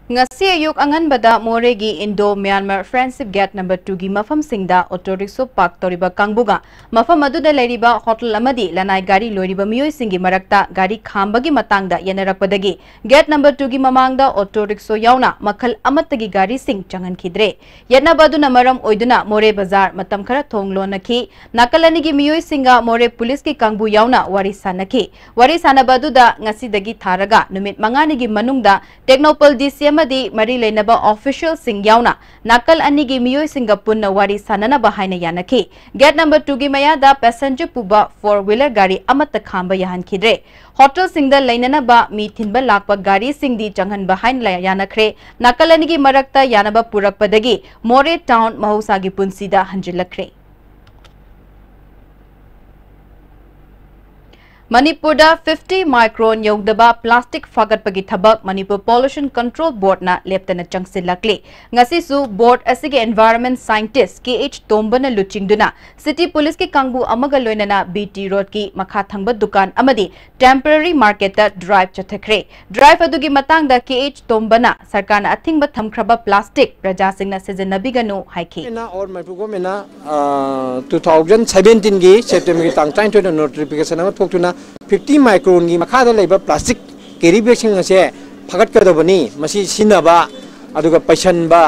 ꯉꯁꯤ ꯑꯌꯨꯛ ꯑꯉꯟꯕꯗ ꯃꯣꯔꯦꯒꯤ ꯏꯟꯗꯣ ꯃ꯭ꯌꯥꯟꯃꯥꯔ ꯐ꯭ꯔꯦꯟꯗꯁꯤꯞ ꯒꯦꯠ ꯅꯝꯕꯔ ꯇꯨꯒꯤ ꯃꯐꯝꯁꯤꯡꯗ ꯑꯣꯇꯣ ꯔꯤꯛꯁꯣ ꯄꯥꯔꯛ ꯇꯧꯔꯤꯕ ꯀꯥꯡꯕꯨꯒ ꯃꯐꯝ ꯑꯗꯨꯗ ꯂꯩꯔꯤꯕ ꯍꯣꯇꯦꯜ ꯑꯃꯗꯤ ꯂꯅꯥꯏ ꯒꯥꯔꯤ ꯂꯣꯏꯔꯤꯕ ꯃꯤꯑꯣꯏꯁꯤꯡꯒꯤ ꯃꯔꯛꯇ ꯒꯥꯔꯤ ꯈꯥꯝꯕꯒꯤ ꯃꯇꯥꯡꯗ ꯌꯦꯟꯅꯔꯛꯄꯗꯒꯤ ꯒꯦꯠ ꯅꯝꯕꯔ ꯇꯨꯒꯤ ꯃꯃꯥꯡꯗ ꯑꯣꯇꯣ ꯔꯤꯛꯁꯣ ꯌꯥꯎꯅ ꯃꯈꯜ ꯑꯃꯠꯇꯒꯤ ꯒꯥꯔꯤꯁꯤꯡ ꯆꯪꯍꯟꯈꯤꯗ꯭ꯔꯦ꯫ ꯌꯦꯠꯅꯕ ꯑꯗꯨꯅ ꯃꯔꯝ ꯑꯣꯏꯗꯨꯅ ꯃꯣꯔꯦ ꯕꯖꯥꯔ ꯃꯇꯝ ꯈꯔ ꯊꯣꯡ ꯂꯣꯟꯅꯈꯤ꯫ ꯅꯥꯀꯜ ꯑꯅꯤꯒꯤ ꯃꯤꯑꯣꯏꯁꯤꯡꯒ ꯃꯣꯔꯦ ꯄꯨꯂꯤꯁꯀꯤ ꯀꯥꯡꯕꯨ ꯌꯥꯎꯅ ꯋꯥꯔꯤ ꯁꯥꯟꯅꯈꯤ꯫ ꯋꯥꯔꯤ ꯁꯥꯟꯅꯕ ꯑꯗꯨꯗ ꯉꯁꯤꯗꯒꯤ ꯊꯥꯔꯒ ꯅꯨꯃꯤꯠ ꯃꯉꯥꯅꯤꯒꯤ ꯃꯅꯨꯡꯗ ꯇꯦꯛꯅꯧꯄꯜ ꯗꯤ ꯁꯤ ꯑꯃꯗꯤ ꯃꯔꯤ ꯂꯩꯅꯕ ꯑꯣꯐꯤꯁꯤꯌꯦꯜꯁꯤꯡ ꯌꯥꯎꯅ ꯅꯥꯀꯜ ꯑꯅꯤꯒꯤ ꯃꯤꯑꯣꯏꯁꯤꯡꯒ ꯄꯨꯟꯅ ꯋꯥꯔꯤ ꯁꯥꯟꯅꯅꯕ ꯍꯥꯏꯅ ꯌꯥꯅꯈꯤ꯫ ꯒꯦꯠ ꯅꯝꯕꯔ ꯇꯨꯒꯤ ꯃꯌꯥꯗ ꯄꯦꯁꯦꯟꯖꯔ ꯄꯨꯕ ꯐꯣꯔ ꯋꯤꯂꯔ ꯒꯥꯔꯤ ꯑꯃꯠꯇ ꯈꯥꯝꯕ ꯌꯥꯍꯟꯈꯤꯗ꯭ꯔꯦ꯫ ꯍꯣꯇꯦꯜꯁꯤꯡꯗ ꯂꯩꯅꯅꯕ ꯃꯤ ꯊꯤꯟꯕ ꯂꯥꯛꯄ ꯒꯥꯔꯤꯁꯤꯡꯗꯤ ꯆꯪꯍꯟꯕ ꯍꯥꯏꯅ ꯌꯥꯅꯈ꯭ꯔꯦ꯫ ꯅꯥꯀꯜ ꯑꯅꯤꯒꯤ ꯃꯔꯛꯇ ꯌꯥꯅꯕ ꯄꯨꯔꯛꯄꯗꯒꯤ ꯃꯣꯔꯦ ꯇꯥꯎꯟ ꯃꯍꯧꯁꯥꯒꯤ ꯄꯨꯟꯁꯤꯗ ꯍꯟꯖꯤꯜꯂꯛꯈ꯭ꯔꯦ꯫ ꯃꯅꯤꯄꯨꯔꯗ ꯐꯤꯐꯇꯤ ꯃꯥꯏꯀ꯭ꯔꯣꯟ ꯌꯧꯗꯕ ꯄ꯭ꯂꯥꯁꯇꯤꯛ ꯐꯥꯒꯠꯄꯒꯤ ꯊꯕꯛ ꯃꯅꯤꯄꯨꯔ ꯄꯣꯂꯨꯁꯟ ꯀꯟꯇ꯭ꯔꯣꯜ ꯕꯣꯔꯗꯅ ꯂꯦꯞꯇꯅ ꯆꯪꯁꯤꯜꯂꯛꯂꯤ꯫ ꯉꯁꯤꯁꯨ ꯕꯣꯔꯗ ꯑꯁꯤꯒꯤ ꯏꯟꯚꯥꯏꯔꯟꯃꯦꯟ ꯁꯥꯏꯟꯇꯤꯁ ꯀꯦ ꯑꯩꯆ ꯇꯣꯝꯕꯅ ꯂꯨꯆꯤꯡꯗꯨꯅ ꯁꯤꯇꯤ ꯄꯨꯂꯤꯁꯀꯤ ꯀꯥꯡꯕꯨ ꯑꯃꯒ ꯂꯣꯏꯅꯅ ꯕꯤ ꯇꯤ ꯔꯣꯗꯀꯤ ꯃꯈꯥ ꯊꯪꯕ ꯗꯨꯀꯥꯟ ꯑꯃꯗꯤ ꯇꯦꯝꯄꯔꯔꯤ ꯃꯥꯔꯀꯦꯠꯇ ꯗ꯭ꯔꯥꯏꯚ ꯆꯠꯊꯈ꯭ꯔꯦ꯫ ꯗ꯭ꯔꯥꯏꯚ ꯑꯗꯨꯒꯤ ꯃꯇꯥꯡꯗ ꯀꯦ ꯑꯩꯆ ꯇꯣꯝꯕꯅ ꯁꯔꯀꯥꯔꯅ ꯑꯊꯤꯡꯕ ꯊꯝꯈ꯭ꯔꯕ ꯄ꯭ꯂꯥꯁꯇꯤꯛ ꯄ꯭ꯔꯖꯥꯁꯤꯡꯅ ꯁꯤꯖꯤꯟꯅꯕꯤꯒꯅꯨ ꯍꯥꯏꯈꯤ꯫ ꯃꯦꯟꯅ ꯑꯣꯔ ꯃꯅꯤꯄꯨꯔ ꯒꯣꯔꯃꯦꯟꯅ ꯇꯨ ꯊꯥꯎꯖꯟ ꯁꯕꯦꯟꯇꯤꯟꯒꯤ ꯁꯦꯞꯇꯦꯝꯕꯔꯒꯤ ꯇꯥꯡ ꯇꯔꯥꯅꯤꯊꯣꯏꯗ ꯅꯣꯇꯤꯐꯤꯀꯦꯁꯟ ꯑꯃ ꯊꯣꯛꯇꯨꯅ ꯐꯤꯐꯇꯤ ꯃꯥꯏꯀ꯭ꯔꯣꯟꯒꯤ ꯃꯈꯥꯗ ꯂꯩꯕ ꯄ꯭ꯂꯥꯁꯇꯤꯛ ꯀꯦꯔꯤ ꯕꯦꯒꯁꯤꯡ ꯑꯁꯦ ꯐꯒꯠꯀꯗꯕꯅꯤ꯫ ꯃꯁꯤ ꯁꯤꯖꯤꯟꯅꯕ ꯑꯗꯨꯒ ꯄꯩꯁꯟꯕ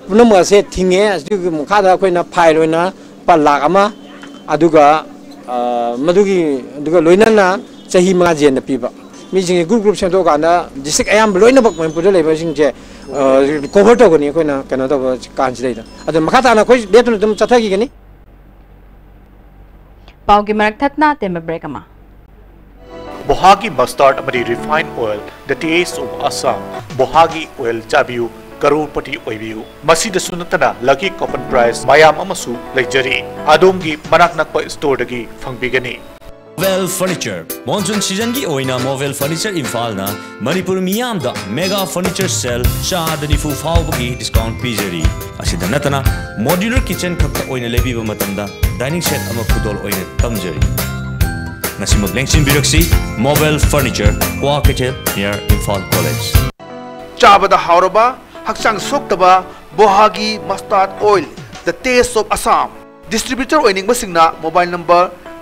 ꯄꯨꯝꯅꯃꯛ ꯑꯁꯦ ꯊꯤꯡꯉꯦ꯫ ꯑꯁꯤꯒꯤ ꯃꯈꯥꯗ ꯑꯩꯈꯣꯏꯅ ꯐꯥꯏꯟ ꯑꯣꯏꯅ ꯂꯨꯄꯥ ꯂꯥꯈ ꯑꯃ ꯑꯗꯨꯒ ꯃꯗꯨꯒꯤ ꯑꯗꯨꯒ ꯂꯣꯏꯅꯅ ꯆꯍꯤ ꯃꯉꯥ ꯖꯦꯜꯗ ꯄꯤꯕ꯫ ꯃꯤꯁꯤꯡꯁꯦ ꯒ꯭ꯔꯨꯞ ꯒ꯭ꯔꯨꯞ ꯁꯦꯝꯗꯣꯛꯑꯀꯥꯟꯗ ꯗꯤꯁꯇ꯭ꯔꯤꯛ ꯑꯌꯥꯝꯕ ꯂꯣꯏꯅꯃꯛ ꯃꯅꯤꯄꯨꯔꯗ ꯂꯩꯕꯁꯤꯡꯁꯦ ꯀꯣꯚꯔ ꯇꯧꯒꯅꯤ ꯑꯩꯈꯣꯏꯅ ꯀꯩꯅꯣ ꯇꯧꯕ ꯀꯥꯟꯁꯤꯗꯩꯗ꯫ ꯑꯗꯨ ꯃꯈꯥ ꯇꯥꯅ ꯑꯩꯈꯣꯏ ꯂꯦꯞꯇꯅ ꯑꯗꯨꯝ ꯆꯠꯊꯈꯤꯒꯅꯤ꯫ ꯄꯥꯎꯒꯤ ꯃꯔꯛ ꯊꯠꯅ ꯇꯦꯟꯕ ꯕ꯭ꯔꯦꯛ ꯑꯃ꯫ ꯕꯣꯍꯥꯒꯤ ꯃꯁꯇꯥꯔꯗ ꯑꯃꯗꯤ refine oil, the taste of Assam꯫ ꯕꯣꯍꯥꯒꯤ ꯑꯣꯏꯜ ꯆꯥꯕꯤꯌꯨ, ꯀꯔꯣꯔꯄꯇꯤ ꯑꯣꯏꯕꯤꯌꯨ꯫ ꯃꯁꯤꯗꯁꯨ ꯅꯠꯇꯅ lucky coupon prize ꯃꯌꯥꯝ ꯑꯃꯁꯨ ꯂꯩꯖꯔꯤ꯫ ꯑꯗꯣꯝꯒꯤ ꯃꯅꯥꯛ ꯅꯛꯄ storeꯗꯒꯤ ꯐꯪꯕꯤꯒꯅꯤ꯫ ꯃꯣꯕꯦꯜ ꯐꯔꯅꯤꯆꯔ꯫ ꯃꯣꯟꯁꯨꯟ ꯁꯤꯖꯟꯒꯤ ꯑꯣꯏꯅ ꯃꯣꯕꯦꯜ ꯐꯔꯅꯤꯆꯔ ꯏꯝꯐꯥꯜꯅ ꯃꯅꯤꯄꯨꯔ ꯃꯤꯌꯥꯝꯗ ꯃꯦꯒꯥ ꯐꯔꯅꯤꯆꯔ ꯁꯦꯜ ꯆꯥꯗ ꯅꯤꯐꯨ ꯐꯥꯎꯕꯒꯤ ꯗꯤꯁꯀꯥꯎꯟꯠ ꯄꯤꯖꯔꯤ꯫ ꯑꯁꯤꯗ ꯅꯠꯇꯅ ꯃꯣꯗ꯭ꯌꯨꯂꯔ ꯀꯤꯆꯟ ꯈꯛꯇ ꯑꯣꯏꯅ ꯂꯩꯕꯤꯕ ꯃꯇꯝꯗ ꯗꯥꯏꯅꯤꯡ ꯁꯦꯠ ꯑꯃ ꯈꯨꯗꯣꯜ ꯑꯣꯏꯅ ꯇꯝꯖꯔꯤ꯫ ꯉꯁꯤꯃꯛ ꯂꯦꯡꯁꯤꯟꯕꯤꯔꯛꯁꯤ ꯃꯣꯕꯦꯜ ꯐꯔꯅꯤꯆꯔ, ꯀ꯭ꯋꯥ ꯀꯩꯊꯦꯜ, near ꯏꯝꯐꯥꯜ ꯀꯣꯂꯦꯖ꯫ ꯆꯥꯕꯗ ꯍꯥꯎꯔꯕ, ꯍꯛꯆꯥꯡ ꯁꯣꯛꯇꯕ ꯕꯣꯍꯥꯒꯤ mustard oil, the taste of Assam꯫ Distributor ꯑꯣꯏꯅꯤꯡꯕꯁꯤꯡꯅ mobile number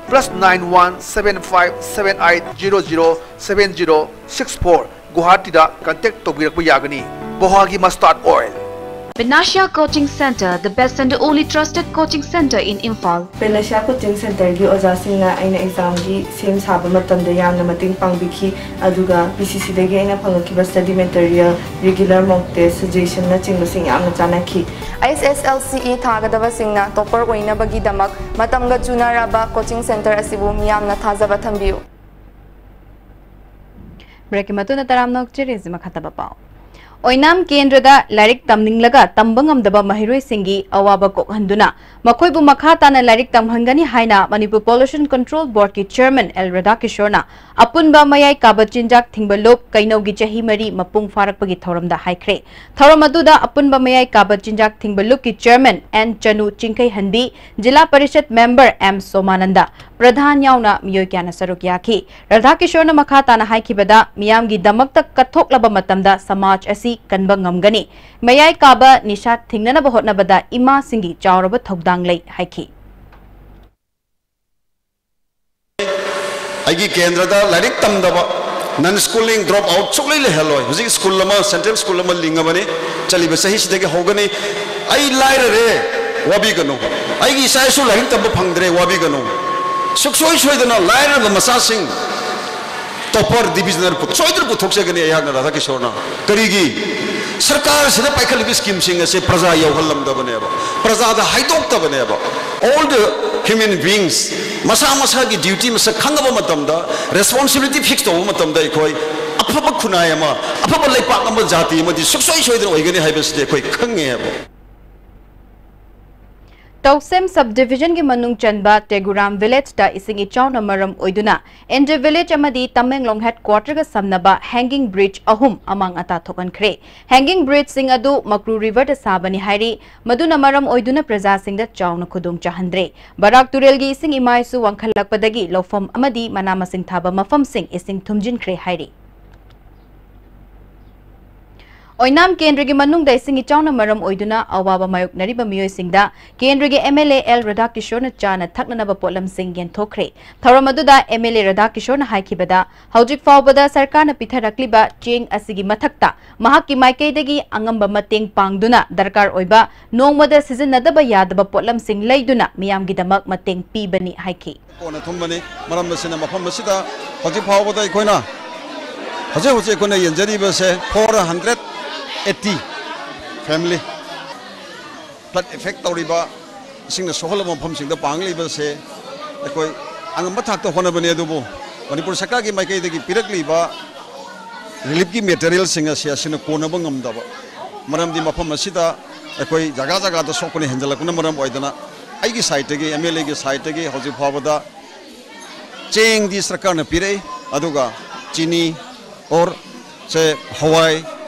plus nine one seven five seven eight zero zero seven zero six four, ꯒꯨꯋꯥꯍꯥꯇꯤꯗ contact ꯇꯧꯕꯤꯔꯛꯄ ꯌꯥꯒꯅꯤ꯫ ꯕꯣꯍꯥꯒꯤ mustard oil꯫ Benasha Coaching Center, the best and only trusted coaching center in Imphal. ꯄꯦꯂꯥꯁꯤꯌꯥ coaching ꯁꯦꯟꯇꯔꯒꯤ ꯑꯣꯖꯥꯁꯤꯡꯅ ꯑꯩꯅ ꯑꯦꯛꯖꯥꯝꯒꯤ ꯁꯦꯝ ꯁꯥꯕ ꯃꯇꯝꯗ ꯌꯥꯝꯅ ꯃꯇꯦꯡ ꯄꯥꯡꯕꯤꯈꯤ, ꯑꯗꯨꯒ ꯄꯤ ꯁꯤ ꯁꯤꯗꯒꯤ ꯑꯩꯅ ꯐꯪꯂꯛꯈꯤꯕ study material, regular mock test, suggestionꯅꯆꯤꯡꯕꯁꯤꯡ ꯌꯥꯝꯅ ꯆꯥꯟꯅꯈꯤ꯫ ꯑꯦꯁ ꯑꯦꯁ ꯑꯦꯜ ꯁꯤ ꯏ ꯊꯥꯒꯗꯕꯁꯤꯡꯅ topper ꯑꯣꯏꯅꯕꯒꯤꯗꯃꯛ ꯃꯇꯝꯒ ꯆꯨꯅꯔꯕ coaching center ꯑꯁꯤꯕꯨ ꯃꯤꯌꯥꯝꯅ ꯊꯥꯖꯕ ꯊꯝꯕꯤꯌꯨ꯫ ꯕ꯭ꯔꯦꯛꯀꯤ ꯃꯇꯨꯡꯗ ꯇꯔꯥꯝꯅ ꯑꯣꯛꯆꯔꯤ꯫ ꯍꯧꯖꯤꯛ ꯃꯈꯥ ꯇꯥꯕ ꯄꯥꯎ꯫ ꯑꯣꯏꯅꯥꯝ ꯀꯦꯟꯗ꯭ꯔꯗ ꯂꯥꯏꯔꯤꯛ ꯇꯝꯅꯤꯡꯂꯒ ꯇꯝꯕ ꯉꯝꯗꯕ ꯃꯍꯩꯔꯣꯏꯁꯤꯡꯒꯤ ꯑꯋꯥꯕ ꯀꯣꯛꯍꯟꯗꯨꯅ ꯃꯈꯣꯏꯕꯨ ꯃꯈꯥ ꯇꯥꯅ ꯂꯥꯏꯔꯤꯛ ꯇꯝꯍꯟꯒꯅꯤ ꯍꯥꯏꯅ ꯃꯅꯤꯄꯨꯔ Pollution Control Boardꯀꯤ chairman ꯑꯦꯜ ꯔꯥꯙꯥꯀꯤꯁꯣꯔꯅ ꯑꯄꯨꯟꯕ ꯃꯌꯥꯏ ꯀꯥꯕ ꯆꯤꯟꯖꯥꯛ ꯊꯤꯡꯕ ꯂꯨꯞ ꯀꯩꯅꯧꯒꯤ ꯆꯍꯤ ꯃꯔꯤ ꯃꯄꯨꯡ ꯐꯥꯔꯛꯄꯒꯤ ꯊꯧꯔꯝꯗ ꯍꯥꯏꯈ꯭ꯔꯦ꯫ ꯊꯧꯔꯝ ꯑꯗꯨꯗ ꯑꯄꯨꯟꯕ ꯃꯌꯥꯏ ꯀꯥꯕ ꯆꯤꯟꯖꯥꯛ ꯊꯤꯡꯕ ꯂꯨꯞꯀꯤ chairman ꯑꯦꯟ ꯆꯅꯨ ꯆꯤꯡꯈꯩꯍꯟꯕꯤ, ꯖꯤꯂꯥ ꯄꯔꯤꯁꯠ member ꯑꯦꯝ ꯁꯣꯃꯥꯅꯟꯗ, ꯄ꯭ꯔꯙꯥꯟ ꯌꯥꯎꯅ ꯃꯤꯑꯣꯏ ꯀꯌꯥꯅ ꯁꯔꯨꯛ ꯌꯥꯈꯤ꯫ ꯔꯥꯙꯥꯀꯤꯁꯣꯔꯅ ꯃꯈꯥ ꯇꯥꯅ ꯍꯥꯏꯈꯤꯕꯗ, ꯃꯤꯌꯥꯝꯒꯤꯗꯃꯛꯇ ꯀꯠꯊꯣꯛꯂꯕ ꯃꯇꯝꯗ ꯁꯃꯥꯖ ꯑꯁꯤ ꯀꯟꯕ ꯉꯝꯒꯅꯤ꯫ ꯃꯌꯥꯏ ꯀꯥꯕ ꯅꯤꯁꯥ ꯊꯤꯡꯅꯅꯕ ꯍꯣꯠꯅꯕꯗ ꯏꯃꯥꯁꯤꯡꯒꯤ ꯆꯥꯎꯔꯕ ꯊꯧꯗꯥꯡ ꯂꯩ ꯍꯥꯏꯈꯤ꯫ ꯑꯩꯒꯤ ꯀꯦꯟꯗ꯭ꯔꯗ ꯂꯥꯏꯔꯤꯛ ꯇꯝꯗꯕ, non schooling drop out ꯁꯨꯛꯂꯩ ꯂꯩꯍꯜꯂꯣꯏ꯫ ꯍꯧꯖꯤꯛ ꯁ꯭ꯀꯨꯜ ꯑꯃ, central ꯁ꯭ꯀꯨꯜ ꯑꯃ ꯂꯤꯡꯉꯕꯅꯤ, ꯆꯠꯂꯤꯕ ꯆꯍꯤꯁꯤꯗꯒꯤ ꯍꯧꯒꯅꯤ꯫ ꯑꯩ ꯂꯥꯏꯔꯔꯦ, ꯋꯥꯕꯤꯒꯅꯨ꯫ ꯑꯩꯒꯤ ꯏꯆꯥ ꯏꯁꯨ ꯂꯥꯏꯔꯤꯛ ꯇꯝꯕ ꯐꯪꯗ꯭ꯔꯦ, ꯋꯥꯕꯤꯒꯅꯨ꯫ ꯁꯨꯛꯁꯣꯏ ꯁꯣꯏꯗꯅ ꯂꯥꯏꯔꯕ ꯃꯆꯥꯁꯤꯡ topper divisional ꯄꯨ-, ꯁꯣꯏꯗꯅ ꯄꯨꯊꯣꯛꯆꯒꯅꯤ ꯑꯩꯍꯥꯛꯅ, ꯔꯥꯙꯥꯀꯤꯁꯣꯔꯅ꯫ ꯀꯔꯤꯒꯤ? ꯁꯔꯀꯥꯔꯁꯤꯗ ꯄꯥꯏꯈꯠꯂꯤꯕ scheme ꯁꯤꯡ ꯑꯁꯦ ꯄ꯭ꯔꯖꯥ ꯌꯧꯍꯜꯂꯝꯗꯕꯅꯦꯕ, ꯄ꯭ꯔꯖꯥꯗ ꯍꯥꯏꯗꯣꯛꯇꯕꯅꯦꯕ꯫ All the human beings ꯃꯁꯥ ꯃꯁꯥꯒꯤ duty ꯃꯁꯛ ꯈꯪꯉꯕ ꯃꯇꯝꯗ, responsibility fix ꯇꯧꯕ ꯃꯇꯝꯗ ꯑꯩꯈꯣꯏ ꯑꯐꯕ ꯈꯨꯟꯅꯥꯏ ꯑꯃ, ꯑꯐꯕ ꯂꯩꯄꯥꯛ ꯑꯃ, ꯖꯥꯇꯤ ꯑꯃꯗꯤ ꯁꯨꯡꯁꯣꯏ ꯁꯣꯏꯗꯅ ꯑꯣꯏꯒꯅꯤ ꯍꯥꯏꯕꯁꯤꯗꯤ ꯑꯩꯈꯣꯏ ꯈꯪꯉꯦ ꯍꯥꯏꯕ꯫ ꯇꯧꯁꯦꯝ ꯁꯕ ꯗꯤꯚꯤꯖꯟꯒꯤ ꯃꯅꯨꯡ ꯆꯟꯕ ꯇꯦꯒꯨꯔꯥꯝ ꯚꯤꯂꯦꯖꯇ ꯏꯁꯤꯡ ꯏꯆꯥꯎꯅ ꯃꯔꯝ ꯑꯣꯏꯗꯨꯅ ꯑꯦꯟ ꯖꯦ ꯚꯤꯂꯦꯖ ꯑꯃꯗꯤ ꯇꯃꯦꯡꯂꯣꯡ ꯍꯦꯗꯀ꯭ꯋꯥꯇꯔꯒ ꯁꯝꯅꯕ ꯍꯦꯡꯒꯤꯡ ꯕ꯭ꯔꯤꯖ ꯑꯍꯨꯝ ꯑꯃꯥꯡ ꯑꯇꯥ ꯊꯣꯛꯍꯟꯈ꯭ꯔꯦ꯫ ꯍꯦꯡꯒꯤꯡ ꯕ꯭ꯔꯤꯖꯁꯤꯡ ꯑꯗꯨ ꯃꯀ꯭ꯔꯨ ꯔꯤꯚꯔꯗ ꯁꯥꯕꯅꯤ ꯍꯥꯏꯔꯤ꯫ ꯃꯗꯨꯅ ꯃꯔꯝ ꯑꯣꯏꯗꯨꯅ ꯄ꯭ꯔꯖꯥꯁꯤꯡꯗ ꯆꯥꯎꯅ ꯈꯨꯗꯣꯡ ꯆꯥꯍꯟꯗ꯭ꯔꯦ꯫ ꯕꯔꯥꯛ ꯇꯨꯔꯦꯜꯒꯤ ꯏꯁꯤꯡ ꯏꯃꯥꯏꯁꯨ ꯋꯥꯡꯈꯠꯂꯛꯄꯗꯒꯤ ꯂꯧꯐꯝ ꯑꯃꯗꯤ ꯃꯅꯥ ꯃꯁꯤꯡ ꯊꯥꯕ ꯃꯐꯝꯁꯤꯡ ꯏꯁꯤꯡ ꯊꯨꯝꯖꯤꯟꯈ꯭ꯔꯦ ꯍꯥꯏꯔꯤ꯫ ꯑꯣꯏꯅꯥꯝ ꯀꯦꯟꯗ꯭ꯔꯒꯤ ꯃꯅꯨꯡꯗ ꯏꯁꯤꯡ ꯏꯆꯥꯎꯅ ꯃꯔꯝ ꯑꯣꯏꯗꯨꯅ ꯑꯋꯥꯕ ꯃꯥꯌꯣꯛꯅꯔꯤꯕ ꯃꯤꯑꯣꯏꯁꯤꯡꯗ ꯀꯦꯟꯗ꯭ꯔꯒꯤ ꯑꯦꯝ ꯑꯦꯜ ꯑꯦ ꯑꯦꯜ ꯔꯥꯙꯥꯀꯤꯁꯣꯔꯅ ꯆꯥꯅ ꯊꯛꯅꯅꯕ ꯄꯣꯠꯂꯝꯁꯤꯡ ꯌꯦꯟꯊꯣꯛꯈ꯭ꯔꯦ꯫ ꯊꯧꯔꯝ ꯑꯗꯨꯗ ꯑꯦꯝ ꯑꯦꯜ ꯑꯦ ꯔꯥꯙꯥꯀꯤꯁꯣꯔꯅ ꯍꯥꯏꯈꯤꯕꯗ, ꯍꯧꯖꯤꯛ ꯐꯥꯎꯕꯗ ꯁꯔꯀꯥꯔꯅ ꯄꯤꯊꯔꯛꯂꯤꯕ ꯆꯦꯡ ꯑꯁꯤꯒꯤ ꯃꯊꯛꯇ ꯃꯍꯥꯛꯀꯤ ꯃꯥꯏꯀꯩꯗꯒꯤ ꯑꯉꯝꯕ ꯃꯇꯦꯡ ꯄꯥꯡꯗꯨꯅ ꯗꯔꯀꯥꯔ ꯑꯣꯏꯕ ꯅꯣꯡꯃꯗ ꯁꯤꯖꯤꯟꯅꯗꯕ ꯌꯥꯗꯕ ꯄꯣꯠꯂꯝꯁꯤꯡ ꯂꯩꯗꯨꯅ ꯃꯤꯌꯥꯝꯒꯤꯗꯃꯛ ꯃꯇꯦꯡ ꯄꯤꯕꯅꯤ ꯍꯥꯏꯈꯤ꯫ ꯀꯣꯟꯅ ꯊꯨꯝꯕꯅꯤ꯫ ꯃꯔꯝ ꯑꯁꯤꯅ ꯃꯐꯝ ꯑꯁꯤꯗ ꯍꯧꯖꯤꯛ ꯐꯥꯎꯕꯗ ꯑꯩꯈꯣꯏꯅ ꯍꯧꯖꯤꯛ ꯍꯧꯖꯤꯛ ꯑꯩꯈꯣꯏꯅ ꯌꯦꯟꯖꯔꯤꯕꯁꯦ four hundred eighty family flood effect ꯇꯧꯔꯤꯕ, ꯏꯁꯤꯡꯅ ꯁꯣꯛꯍꯜꯂꯕ ꯃꯐꯝꯁꯤꯡꯗ ꯄꯥꯡꯂꯤꯕꯁꯦ ꯑꯩꯈꯣꯏ ꯑꯉꯝꯕ ꯊꯥꯛꯇ ꯍꯣꯠꯅꯕꯅꯤ꯫ ꯑꯗꯨꯕꯨ ꯃꯅꯤꯄꯨꯔ ꯁꯔꯀꯥꯔꯒꯤ ꯃꯥꯏꯀꯩꯗꯒꯤ ꯄꯤꯔꯛꯂꯤꯕ ꯔꯤꯂꯤꯐꯀꯤ ꯃꯦꯇꯔꯤꯌꯦꯜꯁꯤꯡ ꯑꯁꯤ ꯑꯁꯤꯅ ꯀꯣꯟꯅꯕ ꯉꯝꯗꯕ, ꯃꯔꯝꯗꯤ ꯃꯐꯝ ꯑꯁꯤꯗ ꯑꯩꯈꯣꯏ ꯖꯒꯥ ꯖꯒꯥꯗ ꯁꯣꯛꯄꯅ ꯍꯦꯟꯖꯜꯂꯛꯄꯅ ꯃꯔꯝ ꯑꯣꯏꯗꯅ ꯑꯩꯒꯤ ꯁꯥꯏꯠꯇꯒꯤ, ꯑꯦꯝ ꯑꯦꯜ ꯑꯦꯒꯤ ꯁꯥꯏꯠꯇꯒꯤ ꯍꯧꯖꯤꯛ ꯐꯥꯎꯕꯗ ꯆꯦꯡꯗꯤ ꯁꯔꯀꯥꯔꯅ ꯄꯤꯔꯛꯏ, ꯑꯗꯨꯒ ꯆꯤꯅꯤ ꯑꯣꯔ ꯁꯦ ꯍꯋꯥꯏ,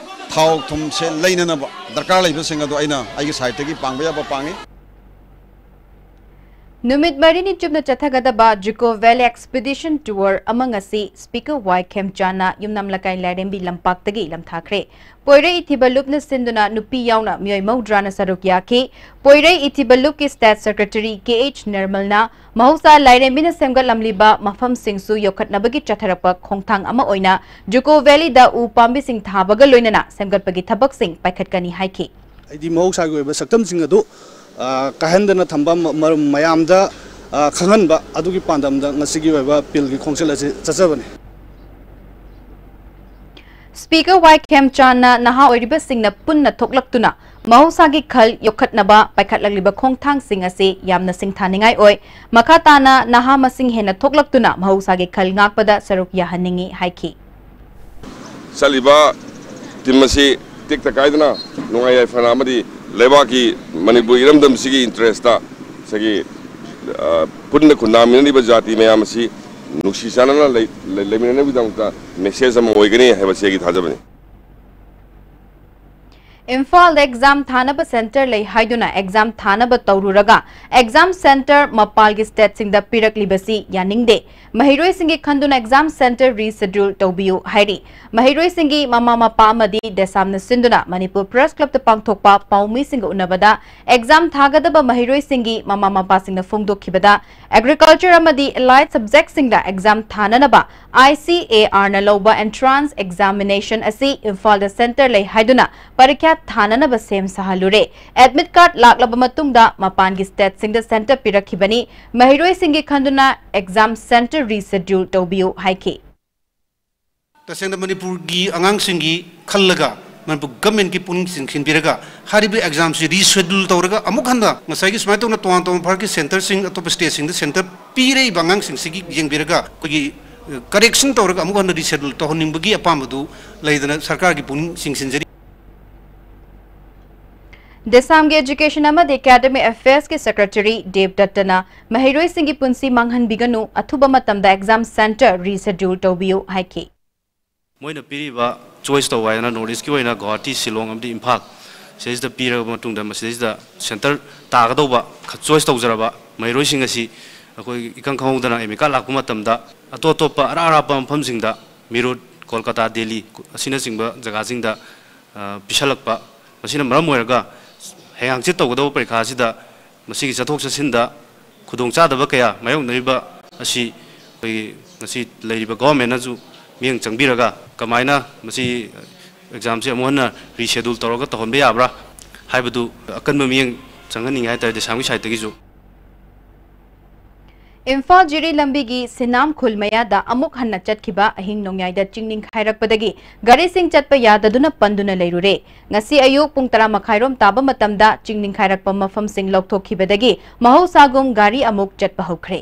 ꯊꯥꯎ ꯊꯨꯝꯁꯦ ꯂꯩꯅꯅꯕ ꯗꯔꯀꯥꯔ ꯂꯩꯕꯁꯤꯡ ꯑꯗꯨ ꯑꯩꯅ ꯑꯩꯒꯤ ꯁꯥꯏꯠꯇꯒꯤ ꯄꯥꯡꯕ ꯌꯥꯕ ꯄꯥꯡꯉꯤ꯫ ꯅꯨꯃꯤꯠ ꯃꯔꯤꯅꯤ ꯆꯨꯞꯅ ꯆꯠꯊꯒꯗꯕ ꯖꯨꯀꯣ ꯚꯦꯂꯤ ꯑꯦꯛꯁꯄꯤꯗꯤꯁꯟ ꯇꯨꯔ ꯑꯃ ꯉꯁꯤ ꯁ꯭ꯄꯤꯀꯔ ꯋꯥꯏ ꯈꯦꯝꯆꯥꯟꯅ ꯌꯨꯝꯅꯥꯝ ꯂꯩꯀꯥꯏ ꯂꯥꯏꯔꯦꯝꯕꯤ ꯂꯝꯄꯥꯛꯇꯒꯤ ꯂꯝꯊꯥꯈ꯭ꯔꯦ꯫ ꯄꯣꯏꯔꯩ ꯏꯊꯤꯕ ꯂꯨꯞꯅ ꯁꯤꯟꯗꯨꯅ ꯅꯨꯄꯤ ꯌꯥꯎꯅ ꯃꯤꯑꯣꯏ ꯃꯧꯗ꯭ꯔꯥꯅ ꯁꯔꯨꯛ ꯌꯥꯈꯤ꯫ ꯄꯣꯏꯔꯩ ꯏꯊꯤꯕ ꯂꯨꯞꯀꯤ ꯁ꯭ꯇꯦꯠ ꯁꯦꯀ꯭ꯔꯦꯇꯔꯤ ꯀꯦ ꯑꯩꯆ ꯅꯤꯔꯃꯜꯅ ꯃꯍꯧꯁꯥ ꯂꯥꯏꯔꯦꯝꯕꯤꯅ ꯁꯦꯝꯒꯠꯂꯝꯂꯤꯕ ꯃꯐꯝꯁꯤꯡꯁꯨ ꯌꯣꯛꯈꯠꯅꯕꯒꯤ ꯆꯠꯊꯔꯛꯄ ꯈꯣꯡꯊꯥꯡ ꯑꯃ ꯑꯣꯏꯅ ꯖꯨꯀꯣ ꯚꯦꯂꯤꯗ ꯎ ꯄꯥꯝꯕꯤꯁꯤꯡ ꯊꯥꯕꯒ ꯂꯣꯏꯅꯅ ꯁꯦꯝꯒꯠꯄꯒꯤ ꯊꯕꯛꯁꯤꯡ ꯄꯥꯏꯈꯠꯀꯅꯤ ꯍꯥꯏꯈꯤ꯫ ꯍꯥꯏꯗꯤ ꯃꯍꯧꯁꯥꯒꯤ ꯑꯣꯏꯕ ꯁꯛꯇꯝꯁꯤꯡ ꯑꯗꯨ, ꯑ, ꯀꯥꯏꯍꯟꯗꯅ ꯊꯝꯕ, ꯃ-, ꯃꯔꯝ ꯃꯌꯥꯝꯗ, ꯑ, ꯈꯪꯍꯟꯕ ꯑꯗꯨꯒꯤ ꯄꯥꯟꯗꯝꯗ ꯉꯁꯤꯒꯤ ꯑꯣꯏꯕ ꯄꯤꯜꯒꯤ ꯈꯣꯡꯆꯠ ꯑꯁꯤ ꯆꯠꯆꯕꯅꯤ꯫ ꯁ꯭ꯄꯤꯀꯔ ꯋꯥꯏ ꯈꯦꯝꯆꯥꯟꯅ ꯅꯍꯥ ꯑꯣꯏꯔꯤꯕꯁꯤꯡꯅ ꯄꯨꯟꯅ ꯊꯣꯛꯂꯛꯇꯨꯅ ꯃꯍꯧꯁꯥꯒꯤ ꯈꯜ ꯌꯣꯛꯈꯠꯅꯕ ꯄꯥꯏꯈꯠꯂꯛꯂꯤꯕ ꯈꯣꯡꯊꯥꯡꯁꯤꯡ ꯑꯁꯤ ꯌꯥꯝꯅ ꯁꯤꯡꯊꯥꯅꯤꯡꯉꯥꯏ ꯑꯣꯏ꯫ ꯃꯈꯥ ꯇꯥꯅ ꯅꯍꯥ ꯃꯁꯤꯡ ꯍꯦꯟꯅ ꯊꯣꯛꯂꯛꯇꯨꯅ ꯃꯍꯧꯁꯥꯒꯤ ꯈꯜ ꯉꯥꯛꯄꯗ ꯁꯔꯨꯛ ꯌꯥꯍꯟꯅꯤꯡꯏ ꯍꯥꯏꯈꯤ꯫ ꯆꯠꯂꯤꯕ ꯇꯤꯝ ꯑꯁꯤ ꯇꯦꯛꯇ ꯀꯥꯏꯗꯅ ꯅꯨꯡꯉꯥꯏ ꯌꯥꯏꯐꯅ ꯑꯃꯗꯤ ꯂꯩꯕꯥꯛꯀꯤ ꯃꯅꯤꯄꯨꯔ ꯏꯔꯝꯗꯝꯁꯤꯒꯤ ꯏꯟꯇꯔꯦꯁꯇ ꯉꯁꯥꯏꯒꯤ, ꯑ, ꯄꯨꯟꯅ ꯈꯨꯟꯗꯥꯃꯤꯟꯅꯔꯤꯕ ꯖꯥꯇꯤ ꯃꯌꯥꯝ ꯑꯁꯤ ꯅꯨꯡꯁꯤ ꯆꯥꯟꯅꯅ ꯂꯩ-, ꯂꯩ-, ꯂꯩꯃꯤꯟꯅꯅꯕꯒꯤꯗꯃꯛꯇ ꯃꯦꯁꯦꯖ ꯑꯃ ꯑꯣꯏꯒꯅꯤ ꯍꯥꯏꯕꯁꯤ ꯑꯩꯒꯤ ꯊꯥꯖꯕꯅꯤ꯫ ꯏꯝꯐꯥꯜꯗ ꯑꯦꯛꯖꯥꯝ ꯊꯥꯅꯕ ꯁꯦꯟꯇꯔ ꯂꯩ ꯍꯥꯏꯗꯨꯅ ꯑꯦꯛꯖꯥꯝ ꯊꯥꯅꯕ ꯇꯧꯔꯨꯔꯒ ꯑꯦꯛꯖꯥꯝ ꯁꯦꯟꯇꯔ ꯃꯄꯥꯜꯒꯤ ꯁ꯭ꯇꯦꯠꯁꯤꯡꯗ ꯄꯤꯔꯛꯂꯤꯕꯁꯤ ꯌꯥꯅꯤꯡꯗꯦ꯫ ꯃꯍꯩꯔꯣꯏꯁꯤꯡꯒꯤ ꯈꯟꯗꯨꯅ ꯑꯦꯛꯖꯥꯝ ꯁꯦꯟꯇꯔ ꯔꯤꯁꯦꯗ꯭ꯌꯨꯜ ꯇꯧꯕꯤꯌꯨ ꯍꯥꯏꯔꯤ꯫ ꯃꯍꯩꯔꯣꯏꯁꯤꯡꯒꯤ ꯃꯃꯥ ꯃꯄꯥ ꯑꯃꯗꯤ ꯗꯦꯁꯥꯝꯅ ꯁꯤꯟꯗꯨꯅ ꯃꯅꯤꯄꯨꯔ ꯄ꯭ꯔꯦꯁ ꯀ꯭ꯂꯕꯇ ꯄꯥꯡꯊꯣꯛꯄ ꯄꯥꯎꯃꯤꯁꯤꯡꯒ ꯎꯅꯕꯗ ꯑꯦꯛꯖꯥꯝ ꯊꯥꯒꯗꯕ ꯃꯍꯩꯔꯣꯏꯁꯤꯡꯒꯤ ꯃꯃꯥ ꯃꯄꯥꯁꯤꯡꯅ ꯐꯣꯡꯗꯣꯛꯈꯤꯕꯗ ꯑꯦꯒ꯭ꯔꯤꯀꯜꯆꯔ ꯑꯃꯗꯤ ꯑꯦꯂꯥꯏꯠ ꯁꯕꯖꯦꯛꯁꯤꯡꯗ ꯑꯦꯛꯖꯥꯝ ꯊꯥꯅꯅꯕ ꯑꯥꯏ ꯁꯤ ꯑꯦ ꯑꯥꯔꯅ ꯂꯧꯕ ꯑꯦꯟꯇ꯭ꯔꯥꯟꯁ ꯑꯦꯛꯖꯥꯃꯤꯅꯦꯁꯟ ꯑꯁꯤ ꯏꯝꯐꯥꯜꯗ ꯁꯦꯟꯇꯔ ꯂꯩ ꯍꯥꯏꯗꯨꯅ ꯄꯔꯤꯈ꯭ꯌꯥ ꯊꯥꯅꯅꯕ ꯁꯦꯝ ꯁꯥꯍꯜꯂꯨꯔꯦ꯫ ꯑꯦꯗꯃꯤꯠ ꯀꯥꯔꯗ ꯂꯥꯛꯂꯕ ꯃꯇꯨꯡꯗ ꯃꯄꯥꯟꯒꯤ ꯁ꯭ꯇꯦꯠꯁꯤꯡꯗ ꯁꯦꯟꯇꯔ ꯄꯤꯔꯛꯈꯤꯕꯅꯤ꯫ ꯃꯍꯩꯔꯣꯏꯁꯤꯡꯒꯤ ꯈꯟꯗꯨꯅ ꯑꯦꯛꯖꯥꯝ ꯁꯦꯟꯇꯔ ꯔꯤꯁꯦꯗ꯭ꯌꯨꯜ ꯇꯧꯕꯤꯌꯨ ꯍꯥꯏꯈꯤ꯫ ꯇꯁꯦꯡꯅ ꯃꯅꯤꯄꯨꯔꯒꯤ ꯑꯉꯥꯡꯁꯤꯡꯒꯤ ꯈꯜꯂꯒ ꯃꯅꯤꯄꯨꯔ ꯒꯃꯦꯟꯒꯤ ꯄꯨꯛꯅꯤꯡ ꯆꯤꯡꯁꯤꯟꯕꯤꯔꯒ ꯍꯥꯏꯔꯤꯕ ꯑꯦꯛꯖꯥꯝꯁꯤ ꯔꯤꯁꯦꯗ꯭ꯌꯨꯜ ꯇꯧꯔꯒ ꯑꯃꯨꯛ ꯍꯟꯅ ꯉꯁꯥꯏꯒꯤ ꯁꯨꯃꯥꯏꯅ ꯇꯧꯅ ꯇꯣꯉꯥꯟ ꯇꯣꯉꯥꯟꯕ ꯚꯥꯔꯠꯀꯤ ꯁꯦꯟꯇꯔꯁꯤꯡ ꯑꯇꯣꯞꯄ ꯁ꯭ꯇꯦꯠꯁꯤꯡꯗ ꯁꯦꯟꯇꯔ ꯄꯤꯔꯛꯏꯕ ꯑꯉꯥꯡꯁꯤꯡꯁꯤꯒꯤ ꯌꯦꯡꯕꯤꯔꯒ ꯑꯩꯈꯣꯏꯒꯤ ꯀꯔꯦꯛꯁꯟ ꯇꯧꯔꯒ ꯑꯃꯨꯛ ꯍꯟꯅ ꯔꯤꯁꯦꯗ꯭ꯌꯨꯜ ꯇꯧꯍꯟꯅꯤꯡꯕꯒꯤ ꯑꯄꯥꯝꯕꯗꯨ ꯂꯩꯗꯅ ꯁꯔꯀꯥꯔꯒꯤ ꯄꯨꯛꯅꯤꯡ ꯆꯤꯡꯁꯤꯟꯖꯔꯤ꯫ ꯗꯦꯁꯥꯝꯒꯤ ꯑꯦꯖꯨꯀꯦꯁꯟ ꯑꯃꯗꯤ ꯑꯦꯀꯥꯗꯃꯤꯛ ꯑꯦꯐꯤꯌꯔꯁꯀꯤ ꯁꯦꯀ꯭ꯔꯦꯇꯔꯤ ꯗꯦꯕ ꯗꯠꯇꯅ ꯃꯍꯩꯔꯣꯏꯁꯤꯡꯒꯤ ꯄꯨꯟꯁꯤ ꯃꯥꯡꯍꯟꯕꯤꯒꯅꯨ, ꯑꯊꯨꯕ ꯃꯇꯝꯗ ꯑꯦꯛꯖꯥꯝ ꯁꯦꯟꯇꯔ ꯔꯤꯁꯦꯗ꯭ꯌꯨꯜ ꯇꯧꯕꯤꯌꯨ ꯍꯥꯏꯈꯤ꯫ ꯃꯣꯏꯅ ꯄꯤꯔꯤꯕ ꯆꯣꯏꯁ ꯇꯧꯕ ꯍꯥꯏꯗꯅ ꯅꯣꯔꯠ ꯏꯁꯀꯤ ꯑꯣꯏꯅ ꯒꯧꯍꯥꯇꯤ, ꯁꯤꯂꯣꯡ ꯑꯃꯗꯤ ꯏꯝꯐꯥꯜ ꯁꯤꯗꯩꯁꯤꯗ ꯄꯤꯔꯕ ꯃꯇꯨꯡꯗ ꯃꯁꯤꯗꯩꯁꯤꯗ ꯁꯦꯟꯇꯔ ꯇꯥꯒꯗꯧꯕ ꯈ-, ꯆꯣꯏꯁ ꯇꯧꯖꯔꯕ ꯃꯍꯩꯔꯣꯏꯁꯤꯡ ꯑꯁꯤ ꯑꯩꯈꯣꯏ ꯏꯈꯪ ꯈꯪꯍꯧꯗꯅ ꯑꯦꯗꯃꯤꯠ ꯀꯥꯔꯗ ꯂꯥꯛꯄ ꯃꯇꯝꯗ ꯑꯇꯣꯞ ꯑꯇꯣꯞꯄ ꯑꯔꯥꯞ ꯑꯔꯥꯞꯄ ꯃꯐꯝꯁꯤꯡꯗ ꯃꯤꯔꯨꯠ, ꯀꯣꯜꯀꯇꯥ, ꯗꯦꯜꯂꯤ ꯑꯁꯤꯅꯆꯤꯡꯕ ꯖꯒꯥꯁꯤꯡꯗ, ꯑ, ꯄꯤꯁꯜꯂꯛꯄ, ꯃꯁꯤꯅ ꯃꯔꯝ ꯑꯣꯏꯔꯒ ꯍꯌꯦꯡ ꯍꯪꯆꯤꯠ ꯇꯧꯒꯗꯧꯕ ꯄꯔꯤꯈꯥ ꯑꯁꯤꯗ ꯃꯁꯤꯒꯤ ꯆꯠꯊꯣꯛ ꯆꯠꯁꯤꯟꯗ ꯈꯨꯗꯣꯡꯆꯥꯗꯕ ꯀꯌꯥ ꯃꯥꯌꯣꯛꯅꯔꯤꯕ ꯑꯁꯤ ꯑꯩꯈꯣꯏꯒꯤ ꯉꯁꯤ ꯂꯩꯔꯤꯕ ꯒꯣꯚꯔꯟꯃꯦꯟꯅꯁꯨ ꯃꯤꯠꯌꯦꯡ ꯆꯪꯕꯤꯔꯒ ꯀꯃꯥꯏꯅ ꯃꯁꯤ ꯑꯦꯛꯖꯥꯝꯁꯤ ꯑꯃꯨꯛ ꯍꯟꯅ ꯔꯤꯁꯦꯗ꯭ꯌꯨꯜ ꯇꯧꯔꯒ ꯇꯧꯍꯟꯕ ꯌꯥꯕ꯭ꯔꯥ ꯍꯥꯏꯕꯗꯨ ꯑꯀꯟꯕ ꯃꯤꯠꯌꯦꯡ ꯆꯪꯍꯟꯅꯤꯡꯉꯤ ꯍꯥꯏꯇꯥꯔꯦ ꯗꯦꯁꯥꯝꯒꯤ ꯁꯥꯏꯠꯇꯒꯤꯁꯨ꯫ ꯏꯝꯐꯥꯜ ꯖꯤꯔꯤ ꯂꯝꯕꯤꯒꯤ ꯁꯤꯅꯥꯝ ꯈꯨꯜ ꯃꯌꯥꯗ ꯑꯃꯨꯛ ꯍꯟꯅ ꯆꯠꯈꯤꯕ ꯑꯍꯤꯡ ꯅꯣꯡꯌꯥꯏꯗ ꯆꯤꯡ ꯅꯤꯡꯈꯥꯏꯔꯛꯄꯗꯒꯤ ꯒꯥꯔꯤꯁꯤꯡ ꯆꯠꯄ ꯌꯥꯗꯗꯨꯅ ꯄꯟꯗꯨꯅ ꯂꯩꯔꯨꯔꯦ꯫ ꯉꯁꯤ ꯑꯌꯨꯛ ꯄꯨꯡ ꯇꯔꯥ ꯃꯈꯥꯏꯔꯣꯝ ꯇꯥꯕ ꯃꯇꯝꯗ ꯆꯤꯡ ꯅꯤꯡꯈꯥꯏꯔꯛꯄ ꯃꯐꯝꯁꯤꯡ ꯂꯧꯊꯣꯛꯈꯤꯕꯗꯒꯤ ꯃꯍꯧꯁꯥꯒꯨꯝ ꯒꯥꯔꯤ ꯑꯃꯨꯛ ꯆꯠꯄ ꯍꯧꯈ꯭ꯔꯦ꯫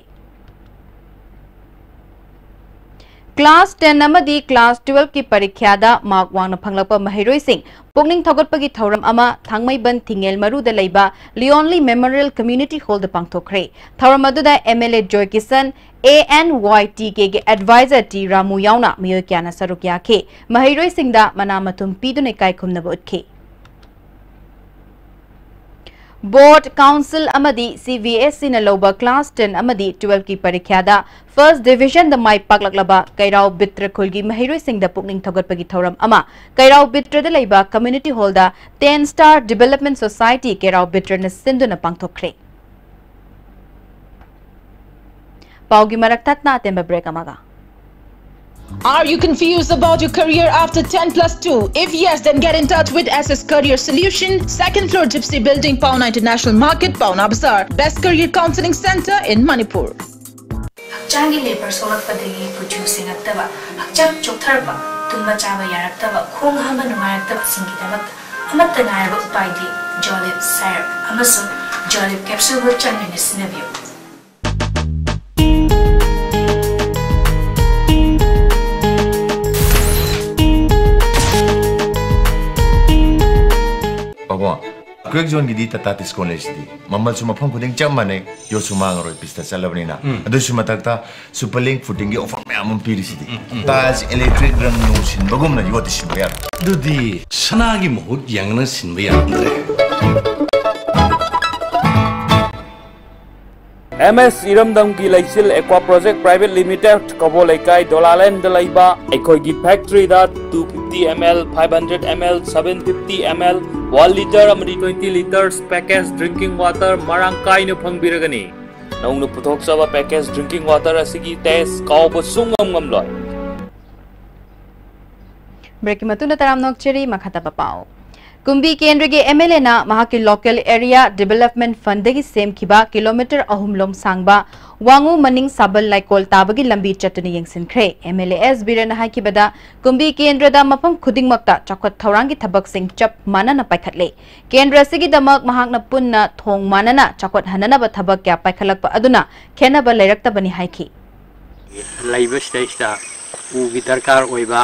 Class ten ꯑꯃꯗꯤ Class twelve ꯀꯤ ꯄꯔꯤꯈ꯭ꯌꯥꯗ mark ꯋꯥꯡꯅ ꯐꯪꯂꯛꯄ ꯃꯍꯩꯔꯣꯏꯁꯤꯡ ꯄꯨꯛꯅꯤꯡ ꯊꯧꯒꯠꯄꯒꯤ ꯊꯧꯔꯝ ꯑꯃ ꯊꯥꯡꯃꯩꯕꯟ ꯊꯤꯡꯉꯦꯜ ꯃꯔꯨꯗ ꯂꯩꯕ Leonly Memorial Community Hall ꯗ ꯄꯥꯡꯊꯣꯛꯈ꯭ꯔꯦ꯫ ꯊꯧꯔꯝ ꯑꯗꯨꯗ M L A Joy Kishan, A N Y T K ꯒꯤ advisor ꯇꯤ ꯔꯥꯃꯨ ꯌꯥꯎꯅ ꯃꯤꯑꯣꯏ ꯀꯌꯥꯅ ꯁꯔꯨꯛ ꯌꯥꯈꯤ꯫ ꯃꯍꯩꯔꯣꯏꯁꯤꯡꯗ ꯃꯅꯥ ꯃꯊꯨꯝ ꯄꯤꯗꯨꯅ ꯏꯀꯥꯏ ꯈꯨꯝꯅꯕ ꯎꯠꯈꯤ꯫ Board, Council ꯑꯃꯗꯤ C B S E ꯅ ꯂꯧꯕ Class ten ꯑꯃꯗꯤ twelve ꯀꯤ ꯄꯔꯤꯈ꯭ꯌꯥꯗ first division ꯗ ꯃꯥꯏ ꯄꯥꯛꯂꯛꯂꯕ ꯀꯩꯔꯥꯎ ꯕꯤꯇ꯭ꯔ ꯈꯨꯜꯒꯤ ꯃꯍꯩꯔꯣꯏꯁꯤꯡꯗ ꯄꯨꯛꯅꯤꯡ ꯊꯧꯒꯠꯄꯒꯤ ꯊꯧꯔꯝ ꯑꯃ ꯀꯩꯔꯥꯎ ꯕꯤꯇ꯭ꯔꯗ ꯂꯩꯕ Community Hall ꯗ Ten Star Development Society ꯀꯩꯔꯥꯎ ꯕꯤꯇ꯭ꯔꯅ ꯁꯤꯟꯗꯨꯅ ꯄꯥꯡꯊꯣꯛꯈ꯭ꯔꯦ꯫ ꯄꯥꯎꯒꯤ ꯃꯔꯛ ꯊꯠꯅ ꯑꯇꯦꯟꯕ break ꯑꯃꯒ꯫ Are you confused about your career after ten plus two? If yes, then get in touch with S S Career Solution, second floor Gypsy Building, Paona International Market, Paona Bazaar. Best career counseling center in Manipur. ꯍꯛꯆꯥꯡꯒꯤ labour ꯁꯣꯛꯂꯛꯄꯗꯒꯤ ꯀꯨꯆꯨ ꯁꯦꯡꯉꯛꯇꯕ, ꯍꯛꯆꯥꯡ ꯆꯣꯛꯊꯔꯛꯄ, ꯇꯨꯝꯕ ꯆꯥꯕ ꯌꯥꯔꯛꯇꯕ, ꯈꯣꯡ ꯍꯥꯝꯕ ꯅꯨꯡꯉꯥꯏꯔꯛꯇꯕꯁꯤꯡꯒꯤꯗꯃꯛꯇ ꯑꯃꯠꯇ ꯉꯥꯏꯔꯕ ꯎꯄꯥꯏꯗꯤ ꯖꯣꯂꯤꯞ ꯁꯥꯏꯔꯞ ꯑꯃꯁꯨꯡ ꯖꯣꯂꯤꯞ ꯀꯦꯞꯁꯨꯜꯕꯨ ꯆꯥꯡ ꯅꯥꯏꯅ ꯁꯤꯖꯤꯟꯅꯕꯤꯌꯨ꯫ ꯄꯥꯕꯨꯡ, ꯀ꯭ꯋꯦꯛ ꯖꯣꯟꯒꯤꯗꯤ ꯇꯥꯇꯥ ꯇꯤꯁꯀꯣꯟ ꯂꯩꯁꯤꯗꯤ꯫ ꯃꯃꯜꯁꯨ ꯃꯐꯝ ꯈꯨꯗꯤꯡ ꯆꯞ ꯃꯥꯟꯅꯩ, ꯌꯣꯠꯁꯨ ꯃꯥꯡꯉꯔꯣꯏ, ꯄꯤꯁꯇ ꯆꯠꯂꯕꯅꯤꯅ꯫ ꯎꯝ꯫ ꯑꯗꯨꯁꯨ ꯃꯊꯛꯇ ꯁꯨꯄꯔ ꯂꯤꯡ ꯐꯨꯇꯤꯡꯒꯤ ꯑꯣꯐꯔ ꯃꯌꯥꯝ ꯑꯃ ꯄꯤꯔꯤꯁꯤꯗꯤ꯫ ꯎꯝ, ꯎꯝ꯫ ꯇꯥꯏꯜꯁ ꯏꯂꯦꯛꯇ꯭ꯔꯤꯛ ꯔꯪ ꯅꯨꯡ ꯁꯤꯟꯕꯒꯨꯝꯅ ꯌꯣꯠꯇꯤ ꯁꯤꯟꯕ ꯌꯥꯔꯣꯏ꯫ ꯑꯗꯨꯗꯤ ꯁꯅꯥꯒꯤ ꯃꯍꯨꯠ ꯌꯦꯡꯉꯅ ꯁꯤꯟꯕ ꯌꯥꯔꯝꯗ꯭ꯔꯦ꯫ ꯑꯦꯝ ꯑꯦꯁ ꯏꯔꯝꯗꯝꯒꯤ ꯂꯩꯆꯤꯜ ꯑꯦꯀ꯭ꯋꯥ ꯄ꯭ꯔꯣꯖꯦꯛ ꯄ꯭ꯔꯥꯏꯚꯦꯠ ꯂꯤꯃꯤꯇꯦꯗ, ꯀꯕꯣ ꯂꯩꯀꯥꯏ, ꯗꯣꯂꯥꯂꯦꯟꯗ ꯂꯩꯕ ꯑꯩꯈꯣꯏꯒꯤ ꯐꯦꯛꯇꯔꯤꯗ two fifty ml, five hundred ml, seven fifty ml, one litre ꯑꯃꯗꯤ twenty litres package drinking water ꯃꯔꯥꯡ ꯀꯥꯏꯅ ꯐꯪꯕꯤꯔꯒꯅꯤ꯫ ꯅꯧꯅ ꯄꯨꯊꯣꯛꯆꯕ package drinking water ꯑꯁꯤꯒꯤ taste ꯀꯥꯎꯕ ꯁꯨꯡꯉꯝ ꯉꯝꯂꯣꯏ꯫ Break ꯀꯤ ꯃꯇꯨꯡꯗ ꯇꯔꯥꯝꯅ ꯑꯣꯛꯆꯔꯤ, ꯃꯈꯥ ꯇꯥꯕ ꯄꯥꯎ꯫ ꯀꯨꯝꯕꯤ ꯀꯦꯟꯗ꯭ꯔꯒꯤ M L A ꯅ ꯃꯍꯥꯛꯀꯤ local area development fund ꯗꯒꯤ ꯁꯦꯝꯈꯤꯕ kilometre ꯑꯍꯨꯝ ꯂꯣꯝ ꯁꯥꯡꯕ ꯋꯥꯉꯨ ꯃꯅꯤꯡ ꯁꯥꯕꯜ ꯂꯩꯀꯣꯜ ꯇꯥꯕꯒꯤ ꯂꯝꯕꯤ ꯆꯠꯇꯨꯅ ꯌꯦꯡꯁꯤꯟꯈ꯭ꯔꯦ꯫ M L A S ꯕꯤꯔꯦꯟꯅ ꯍꯥꯏꯈꯤꯕꯗ, ꯀꯨꯝꯕꯤ ꯀꯦꯟꯗ꯭ꯔꯗ ꯃꯐꯝ ꯈꯨꯗꯤꯡꯃꯛꯇ ꯆꯥꯎꯈꯠ ꯊꯧꯔꯥꯡꯒꯤ ꯊꯕꯛꯁꯤꯡ ꯆꯞ ꯃꯥꯟꯅꯅ ꯄꯥꯏꯈꯠꯂꯦ꯫ ꯀꯦꯟꯗ꯭ꯔ ꯑꯁꯤꯒꯤꯗꯃꯛ ꯃꯍꯥꯛꯅ ꯄꯨꯟꯅ ꯊꯣꯡ ꯃꯥꯟꯅꯅ ꯆꯥꯎꯈꯠꯍꯟꯅꯅꯕ ꯊꯕꯛ ꯀꯌꯥ ꯄꯥꯏꯈꯠꯂꯛꯄ ꯑꯗꯨꯅ ꯈꯦꯟꯅꯕ ꯂꯩꯔꯛꯇꯕꯅꯤ ꯍꯥꯏꯈꯤ꯫ ꯂꯩꯕꯁꯤꯗꯩꯁꯤꯗ ꯎꯒꯤ ꯗꯔꯀꯥꯔ ꯑꯣꯏꯕ,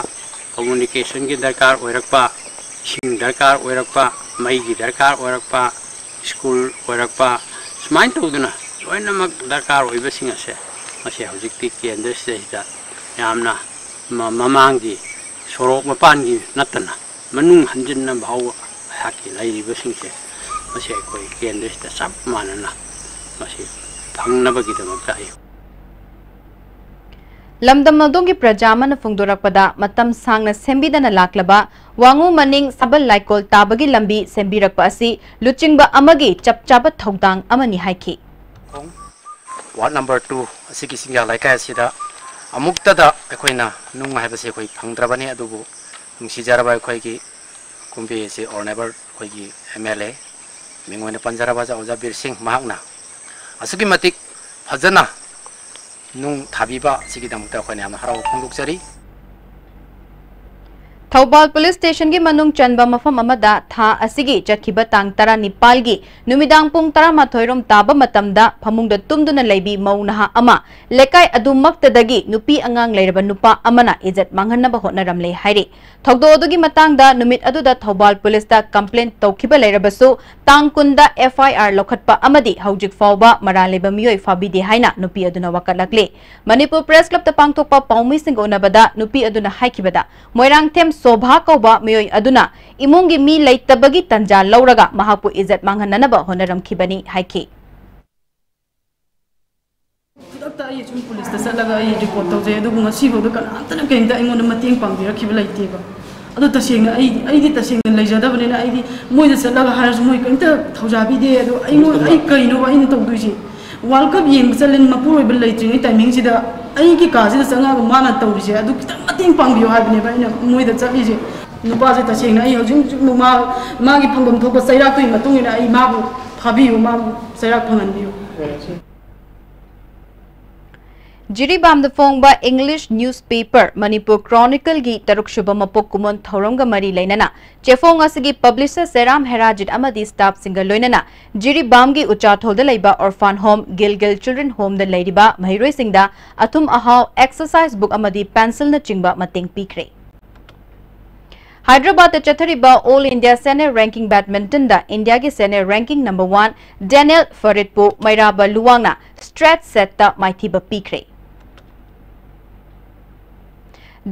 ꯀꯝꯃꯨꯅꯤꯀꯦꯁꯟꯒꯤ ꯗꯔꯀꯥꯔ ꯑꯣꯏꯔꯛꯄ, ꯏꯁꯤꯡ ꯗꯔꯀꯥꯔ ꯑꯣꯏꯔꯛꯄ, ꯃꯩꯒꯤ ꯗꯔꯀꯥꯔ ꯑꯣꯏꯔꯛꯄ, ꯁ꯭ꯀꯨꯜ ꯑꯣꯏꯔꯛꯄ, ꯁꯨꯃꯥꯏꯅ ꯇꯧꯗꯅ ꯂꯣꯏꯅꯃꯛ ꯗꯔꯀꯥꯔ ꯑꯣꯏꯕꯁꯤꯡ ꯑꯁꯦ ꯃꯁꯤ ꯍꯧꯖꯤꯛꯇꯤ ꯀꯦꯟꯗ꯭ꯔꯁꯤꯗꯩꯁꯤꯗ ꯌꯥꯝꯅ ꯃ-, ꯃꯃꯥꯡꯒꯤ ꯁꯣꯔꯣꯛ ꯃꯄꯥꯟꯒꯤ ꯅꯠꯇꯅ ꯃꯅꯨꯡ ꯍꯟꯖꯤꯟꯅ ꯐꯥꯎꯕ ꯑꯩꯍꯥꯛꯀꯤ ꯂꯩꯔꯤꯕꯁꯤꯡꯁꯦ ꯃꯁꯤ ꯑꯩꯈꯣꯏ ꯀꯦꯟꯗ꯭ꯔꯁꯤꯗ ꯆꯞ ꯃꯥꯟꯅꯅ ꯃꯁꯤ ꯐꯪꯅꯕꯒꯤꯗꯃꯛꯇ ꯑꯩ ꯂꯝꯗꯝ ꯑꯗꯣꯝꯒꯤ ꯄ꯭ꯔꯖꯥ ꯑꯃꯅ ꯐꯣꯡꯗꯣꯔꯛꯄꯗ, ꯃꯇꯝ ꯁꯥꯡꯅ ꯁꯦꯝꯕꯤꯗꯅ ꯂꯥꯛꯂꯕ ꯋꯥꯉꯨ ꯃꯅꯤꯡ ꯁꯥꯕꯜ ꯂꯥꯏꯀꯣꯜ ꯇꯥꯕꯒꯤ ꯂꯝꯕꯤ ꯁꯦꯝꯕꯤꯔꯛꯄ ꯑꯁꯤ ꯂꯨꯆꯤꯡꯕ ꯑꯃꯒꯤ ꯆꯞ ꯆꯥꯕ ꯊꯧꯗꯥꯡ ꯑꯃꯅꯤ ꯍꯥꯏꯈꯤ꯫ ꯋꯥꯔꯗ ꯅꯝꯕꯔ ꯇꯨ ꯑꯁꯤꯒꯤ ꯆꯤꯡꯖꯥ ꯂꯩꯀꯥꯏ ꯑꯁꯤꯗ ꯑꯃꯨꯛꯇꯗ ꯑꯩꯈꯣꯏꯅ ꯅꯨꯡ ꯍꯥꯏꯕꯁꯤ ꯑꯩꯈꯣꯏ ꯐꯪꯗ꯭ꯔꯕꯅꯤ, ꯑꯗꯨꯕꯨ ꯅꯨꯡꯁꯤꯖꯔꯕ ꯑꯩꯈꯣꯏꯒꯤ ꯀꯨꯝꯕꯤ ꯑꯁꯤ ꯑꯣꯅꯔꯦꯕꯜ ꯑꯩꯈꯣꯏꯒꯤ ꯑꯦꯝ ꯑꯦꯜ ꯑꯦ ꯃꯤꯡ ꯑꯣꯏꯅ ꯄꯟꯖꯔꯕ ꯑꯣꯖꯥ ꯕꯤꯔ ꯁꯤꯡ, ꯃꯍꯥꯛꯅ ꯑꯁꯨꯛꯀꯤ ꯃꯇꯤꯛ ꯐꯖꯅ ꯅꯨꯡ ꯊꯥꯕꯤꯕ ꯑꯁꯤꯒꯤꯗꯃꯛꯇ ꯑꯩꯈꯣꯏꯅ ꯌꯥꯝꯅ ꯍꯔꯥꯎꯕ ꯐꯣꯡꯗꯣꯛꯆꯔꯤ꯫ ꯊꯧꯕꯥꯜ ꯄꯨꯂꯤꯁ ꯁ꯭ꯇꯦꯁꯟꯒꯤ ꯃꯅꯨꯡ ꯆꯟꯕ ꯃꯐꯝ ꯑꯃꯗ ꯊꯥ ꯑꯁꯤꯒꯤ ꯆꯠꯈꯤꯕ ꯇꯥꯡ ꯇꯔꯥꯅꯤꯄꯥꯜꯒꯤ ꯅꯨꯃꯤꯗꯥꯡ ꯄꯨꯡ ꯇꯔꯥꯃꯥꯊꯣꯏ ꯔꯣꯝ ꯇꯥꯕ ꯃꯇꯝꯗ ꯐꯃꯨꯡꯗ ꯇꯨꯝꯗꯨꯅ ꯂꯩꯕꯤ ꯃꯧ ꯅꯍꯥ ꯑꯃ ꯂꯩꯀꯥꯏ ꯑꯗꯨꯃꯛꯇꯗꯒꯤ ꯅꯨꯄꯤ ꯑꯉꯥꯡ ꯂꯩꯔꯕ ꯅꯨꯄꯥ ꯑꯃꯅ ꯏꯖꯠ ꯃꯥꯡꯍꯟꯅꯕ ꯍꯣꯠꯅꯔꯝꯂꯦ ꯍꯥꯏꯔꯤ꯫ ꯊꯧꯗꯣꯛ ꯑꯗꯨꯒꯤ ꯃꯇꯥꯡꯗ ꯅꯨꯃꯤꯠ ꯑꯗꯨꯗ ꯊꯧꯕꯥꯜ ꯄꯨꯂꯤꯁꯇ ꯀꯝꯄ꯭ꯂꯦꯟ ꯇꯧꯈꯤꯕ ꯂꯩꯔꯕꯁꯨ, ꯇꯥꯡ ꯀꯨꯟꯗ ꯑꯦꯐ ꯑꯥꯏ ꯑꯥꯔ ꯂꯧꯈꯠꯄ ꯑꯃꯗꯤ ꯍꯧꯖꯤꯛ ꯐꯥꯎꯕ ꯃꯔꯥꯜ ꯂꯩꯕ ꯃꯤꯑꯣꯏ ꯐꯥꯕꯤꯗꯦ ꯍꯥꯏꯅ ꯅꯨꯄꯤ ꯑꯗꯨꯅ ꯋꯥꯀꯠꯂꯛꯂꯤ꯫ ꯃꯅꯤꯄꯨꯔ ꯄ꯭ꯔꯦꯁ ꯀ꯭ꯂꯕꯇ ꯄꯥꯡꯊꯣꯛꯄ ꯄꯥꯎꯃꯤꯁꯤꯡꯒ ꯎꯅꯕꯗ ꯅꯨꯄꯤ ꯑꯗꯨꯅ ꯍꯥꯏꯈꯤꯕꯗ, ꯃꯣꯏꯔꯥꯡꯊꯦꯝ ꯁꯣꯚꯥ ꯀꯧꯕ ꯃꯤꯑꯣꯏ ꯑꯗꯨꯅ ꯏꯃꯨꯡꯒꯤ ꯃꯤ ꯂꯩꯇꯕꯒꯤ ꯇꯟꯖꯥ ꯂꯧꯔꯒ ꯃꯍꯥꯛꯄꯨ ꯏꯖꯠ ꯃꯥꯡꯍꯟꯅꯅꯕ ꯍꯣꯠꯅꯔꯝꯈꯤꯕꯅꯤ ꯍꯥꯏꯈꯤ꯫ ꯈꯨꯗꯛꯇ ꯑꯩ ꯁꯨꯝ ꯄꯨꯂꯤꯁꯇ ꯆꯠꯂꯒ ꯑꯩ ꯔꯤꯄꯣꯔꯠ ꯇꯧꯖꯩ, ꯑꯗꯨꯕꯨ ꯉꯁꯤꯐꯥꯎꯗ ꯀꯅꯥꯝꯇꯅ ꯀꯩꯝꯇ ꯑꯩꯉꯣꯟꯗ ꯃꯇꯦꯡ ꯄꯥꯡꯕꯤꯔꯛꯈꯤꯕ ꯂꯩꯇꯦꯕ꯫ ꯑꯗꯣ ꯇꯁꯦꯡꯅ ꯑꯩ, ꯑꯩꯗꯤ ꯇꯁꯦꯡꯅ ꯂꯩꯖꯗꯕꯅꯤꯅ ꯑꯩꯗꯤ ꯃꯣꯏꯗ ꯆꯠꯂꯒ ꯍꯥꯏꯔꯁꯨ ꯃꯣꯏ ꯀꯩꯝꯇ ꯊꯧꯖꯥꯕꯤꯗꯦ꯫ ꯑꯗꯣ ꯑꯩꯉꯣꯟ-, ꯑꯩ ꯀꯩꯅꯣꯕ ꯑꯩꯅ ꯇꯧꯗꯣꯏꯁꯦ? ꯋꯥꯔꯜ ꯀꯞ ꯌꯦꯡꯕ ꯆꯠꯂꯦ, ꯃꯄꯨꯔꯣꯏꯕ ꯂꯩꯇ꯭ꯔꯤꯉꯩ ꯇꯥꯏꯃꯤꯡꯁꯤꯗ ꯑꯩꯒꯤ ꯀꯥꯁꯤꯗ ꯆꯪꯉꯛꯑꯒ ꯃꯥꯅ ꯇꯧꯔꯤꯁꯦ ꯑꯗꯨ ꯈꯤꯇꯪ ꯃꯇꯦꯡ ꯄꯥꯡꯕꯤꯌꯨ ꯍꯥꯏꯕꯅꯦꯕ ꯑꯩꯅ ꯃꯣꯏꯗ ꯆꯠꯂꯤꯁꯦ꯫ ꯅꯨꯄꯥꯁꯦ ꯇꯁꯦꯡꯅ ꯑꯩ ꯍꯧꯖꯤꯛ ꯍꯧꯖꯤꯛꯃꯛ ꯃꯥ, ꯃꯥꯒꯤ ꯐꯪꯐꯝ ꯊꯣꯛꯄ ꯆꯩꯔꯥꯛꯇꯨꯒꯤ ꯃꯇꯨꯡ ꯏꯟꯅ ꯑꯩ ꯃꯥꯕꯨ ꯐꯥꯕꯤꯌꯨ, ꯃꯥꯕꯨ ꯆꯩꯔꯥꯛ ꯐꯪꯍꯟꯕꯤꯌꯨ꯫ ꯖꯤꯔꯤꯕꯥꯝꯗ ꯐꯣꯡꯕ English newspaper Manipur Chronicleꯒꯤ ꯇꯔꯨꯛꯁꯨꯕ ꯃꯄꯣꯛ ꯀꯨꯝꯑꯣꯟ ꯊꯧꯔꯝꯒ ꯃꯔꯤ ꯂꯩꯅꯅ ꯆꯦꯐꯣꯡ ꯑꯁꯤꯒꯤ publisher ꯁꯦꯔꯥꯝ ꯍꯦꯔꯥꯖꯤꯠ ꯑꯃꯗꯤ staffꯁꯤꯡꯒ ꯂꯣꯏꯅꯅ ꯖꯤꯔꯤꯕꯥꯝꯒꯤ ꯎꯆꯥꯊꯣꯜꯗ ꯂꯩꯕ orphan home, Gilgil Children Homeꯗ ꯂꯩꯔꯤꯕ ꯃꯍꯩꯔꯣꯏꯁꯤꯡꯗ ꯑꯊꯨꯝ ꯑꯍꯥꯎ, exercise book ꯑꯃꯗꯤ pencilꯅꯆꯤꯡꯕ ꯃꯇꯦꯡ ꯄꯤꯈ꯭ꯔꯦ꯫ ꯍꯥꯏꯗ꯭ꯔꯕꯥꯗꯇ ꯆꯠꯊꯔꯤꯕ All India Senior Ranking Badmintonꯗ ꯏꯟꯗꯤꯌꯥꯒꯤ senior ranking number one Daniel Faridꯄꯨ ꯃꯩꯔꯥꯕ ꯂꯨꯋꯥꯡꯅ straight setꯇ ꯃꯥꯏꯊꯤꯕ ꯄꯤꯈ꯭ꯔꯦ꯫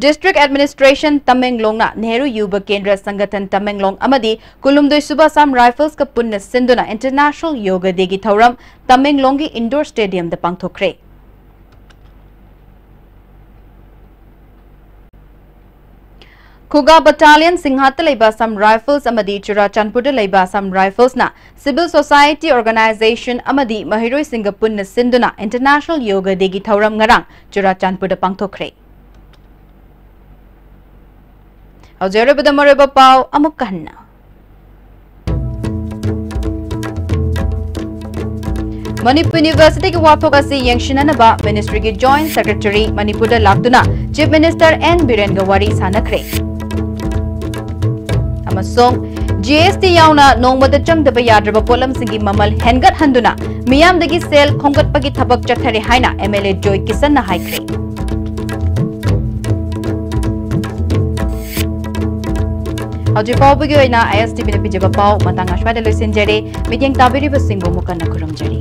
District Administration ꯇꯃꯦꯡꯂꯣꯡꯅ ꯅꯦꯍꯔꯨ ꯌꯨꯕ ꯀꯦꯟꯗ꯭ꯔ ꯁꯪꯒꯊꯟ ꯇꯃꯦꯡꯂꯣꯡ ꯑꯃꯗꯤ ꯀꯨꯟꯍꯨꯝꯗꯣꯏ ꯁꯨꯕ Assam Riflesꯀ ꯄꯨꯟꯅ ꯁꯤꯟꯗꯨꯅ International Yoga Dayꯒꯤ ꯊꯧꯔꯝ ꯇꯃꯦꯡꯂꯣꯡꯒꯤ indoor stadiumꯗ ꯄꯥꯡꯊꯣꯛꯈ꯭ꯔꯦ꯫ ꯈꯨꯒꯥ Battalion ꯁꯤꯡꯍꯥꯠꯇ ꯂꯩꯕ Assam Rifles ꯑꯃꯗꯤ ꯆꯨꯔꯥꯆꯥꯟꯄꯨꯔꯗ ꯂꯩꯕ Assam Riflesꯅ civil society organisation ꯑꯃꯗꯤ ꯃꯍꯩꯔꯣꯏꯁꯤꯡꯒ ꯄꯨꯟꯅ ꯁꯤꯟꯗꯨꯅ International Yoga Dayꯒꯤ ꯊꯧꯔꯝ ꯉꯔꯥꯡ ꯆꯨꯔꯥꯆꯥꯟꯄꯨꯔꯗ ꯄꯥꯡꯊꯣꯛꯈ꯭ꯔꯦ꯫ ꯍꯧꯖꯤꯛ ꯑꯔꯣꯏꯕꯗ ꯃꯔꯨꯑꯣꯏꯕ ꯄꯥꯎ ꯑꯃꯨꯛꯀ ꯍꯟꯅ꯫ ꯃꯅꯤꯄꯨꯔ Universityꯒꯤ ꯋꯥꯊꯣꯛ ꯑꯁꯤ ꯌꯦꯡꯁꯤꯟꯅꯅꯕ ministryꯒꯤ Joint Secretary ꯃꯅꯤꯄꯨꯔꯗ ꯂꯥꯛꯇꯨꯅ Chief Minister N ꯕꯤꯔꯦꯟꯒ ꯋꯥꯔꯤ ꯁꯥꯟꯅꯈ꯭ꯔꯦ꯫ ꯑꯃꯁꯨꯡ GST ꯌꯥꯎꯅ ꯅꯣꯡꯃꯗ ꯆꯪꯗꯕ ꯌꯥꯗ꯭ꯔꯕ ꯄꯣꯠꯂꯝꯁꯤꯡꯒꯤ ꯃꯃꯜ ꯍꯦꯟꯒꯠꯍꯟꯗꯨꯅ ꯃꯤꯌꯥꯝꯗꯒꯤ ꯁꯦꯜ ꯈꯣꯝꯒꯠꯄꯒꯤ ꯊꯕꯛ ꯆꯠꯊꯔꯦ ꯍꯥꯏꯅ MLA ꯖꯣꯏ ꯀꯤꯁꯟꯅ ꯍꯥꯏꯈ꯭ꯔꯦ꯫ ꯍꯧꯖꯤꯛ ꯐꯥꯎꯕꯒꯤ ꯑꯣꯏꯅ ISTVꯅ ꯄꯤꯖꯕ ꯄꯥꯎ ꯃꯇꯥꯡ ꯑꯁ꯭ꯋꯥꯏꯗ ꯂꯣꯏꯁꯤꯟꯖꯔꯦ꯫ ꯃꯤꯠꯌꯦꯡ ꯇꯥꯕꯤꯔꯤꯕꯁꯤꯡꯕꯨ ꯑꯃꯨꯛ ꯍꯟꯅ ꯈꯨꯔꯨꯝꯖꯔꯤ꯫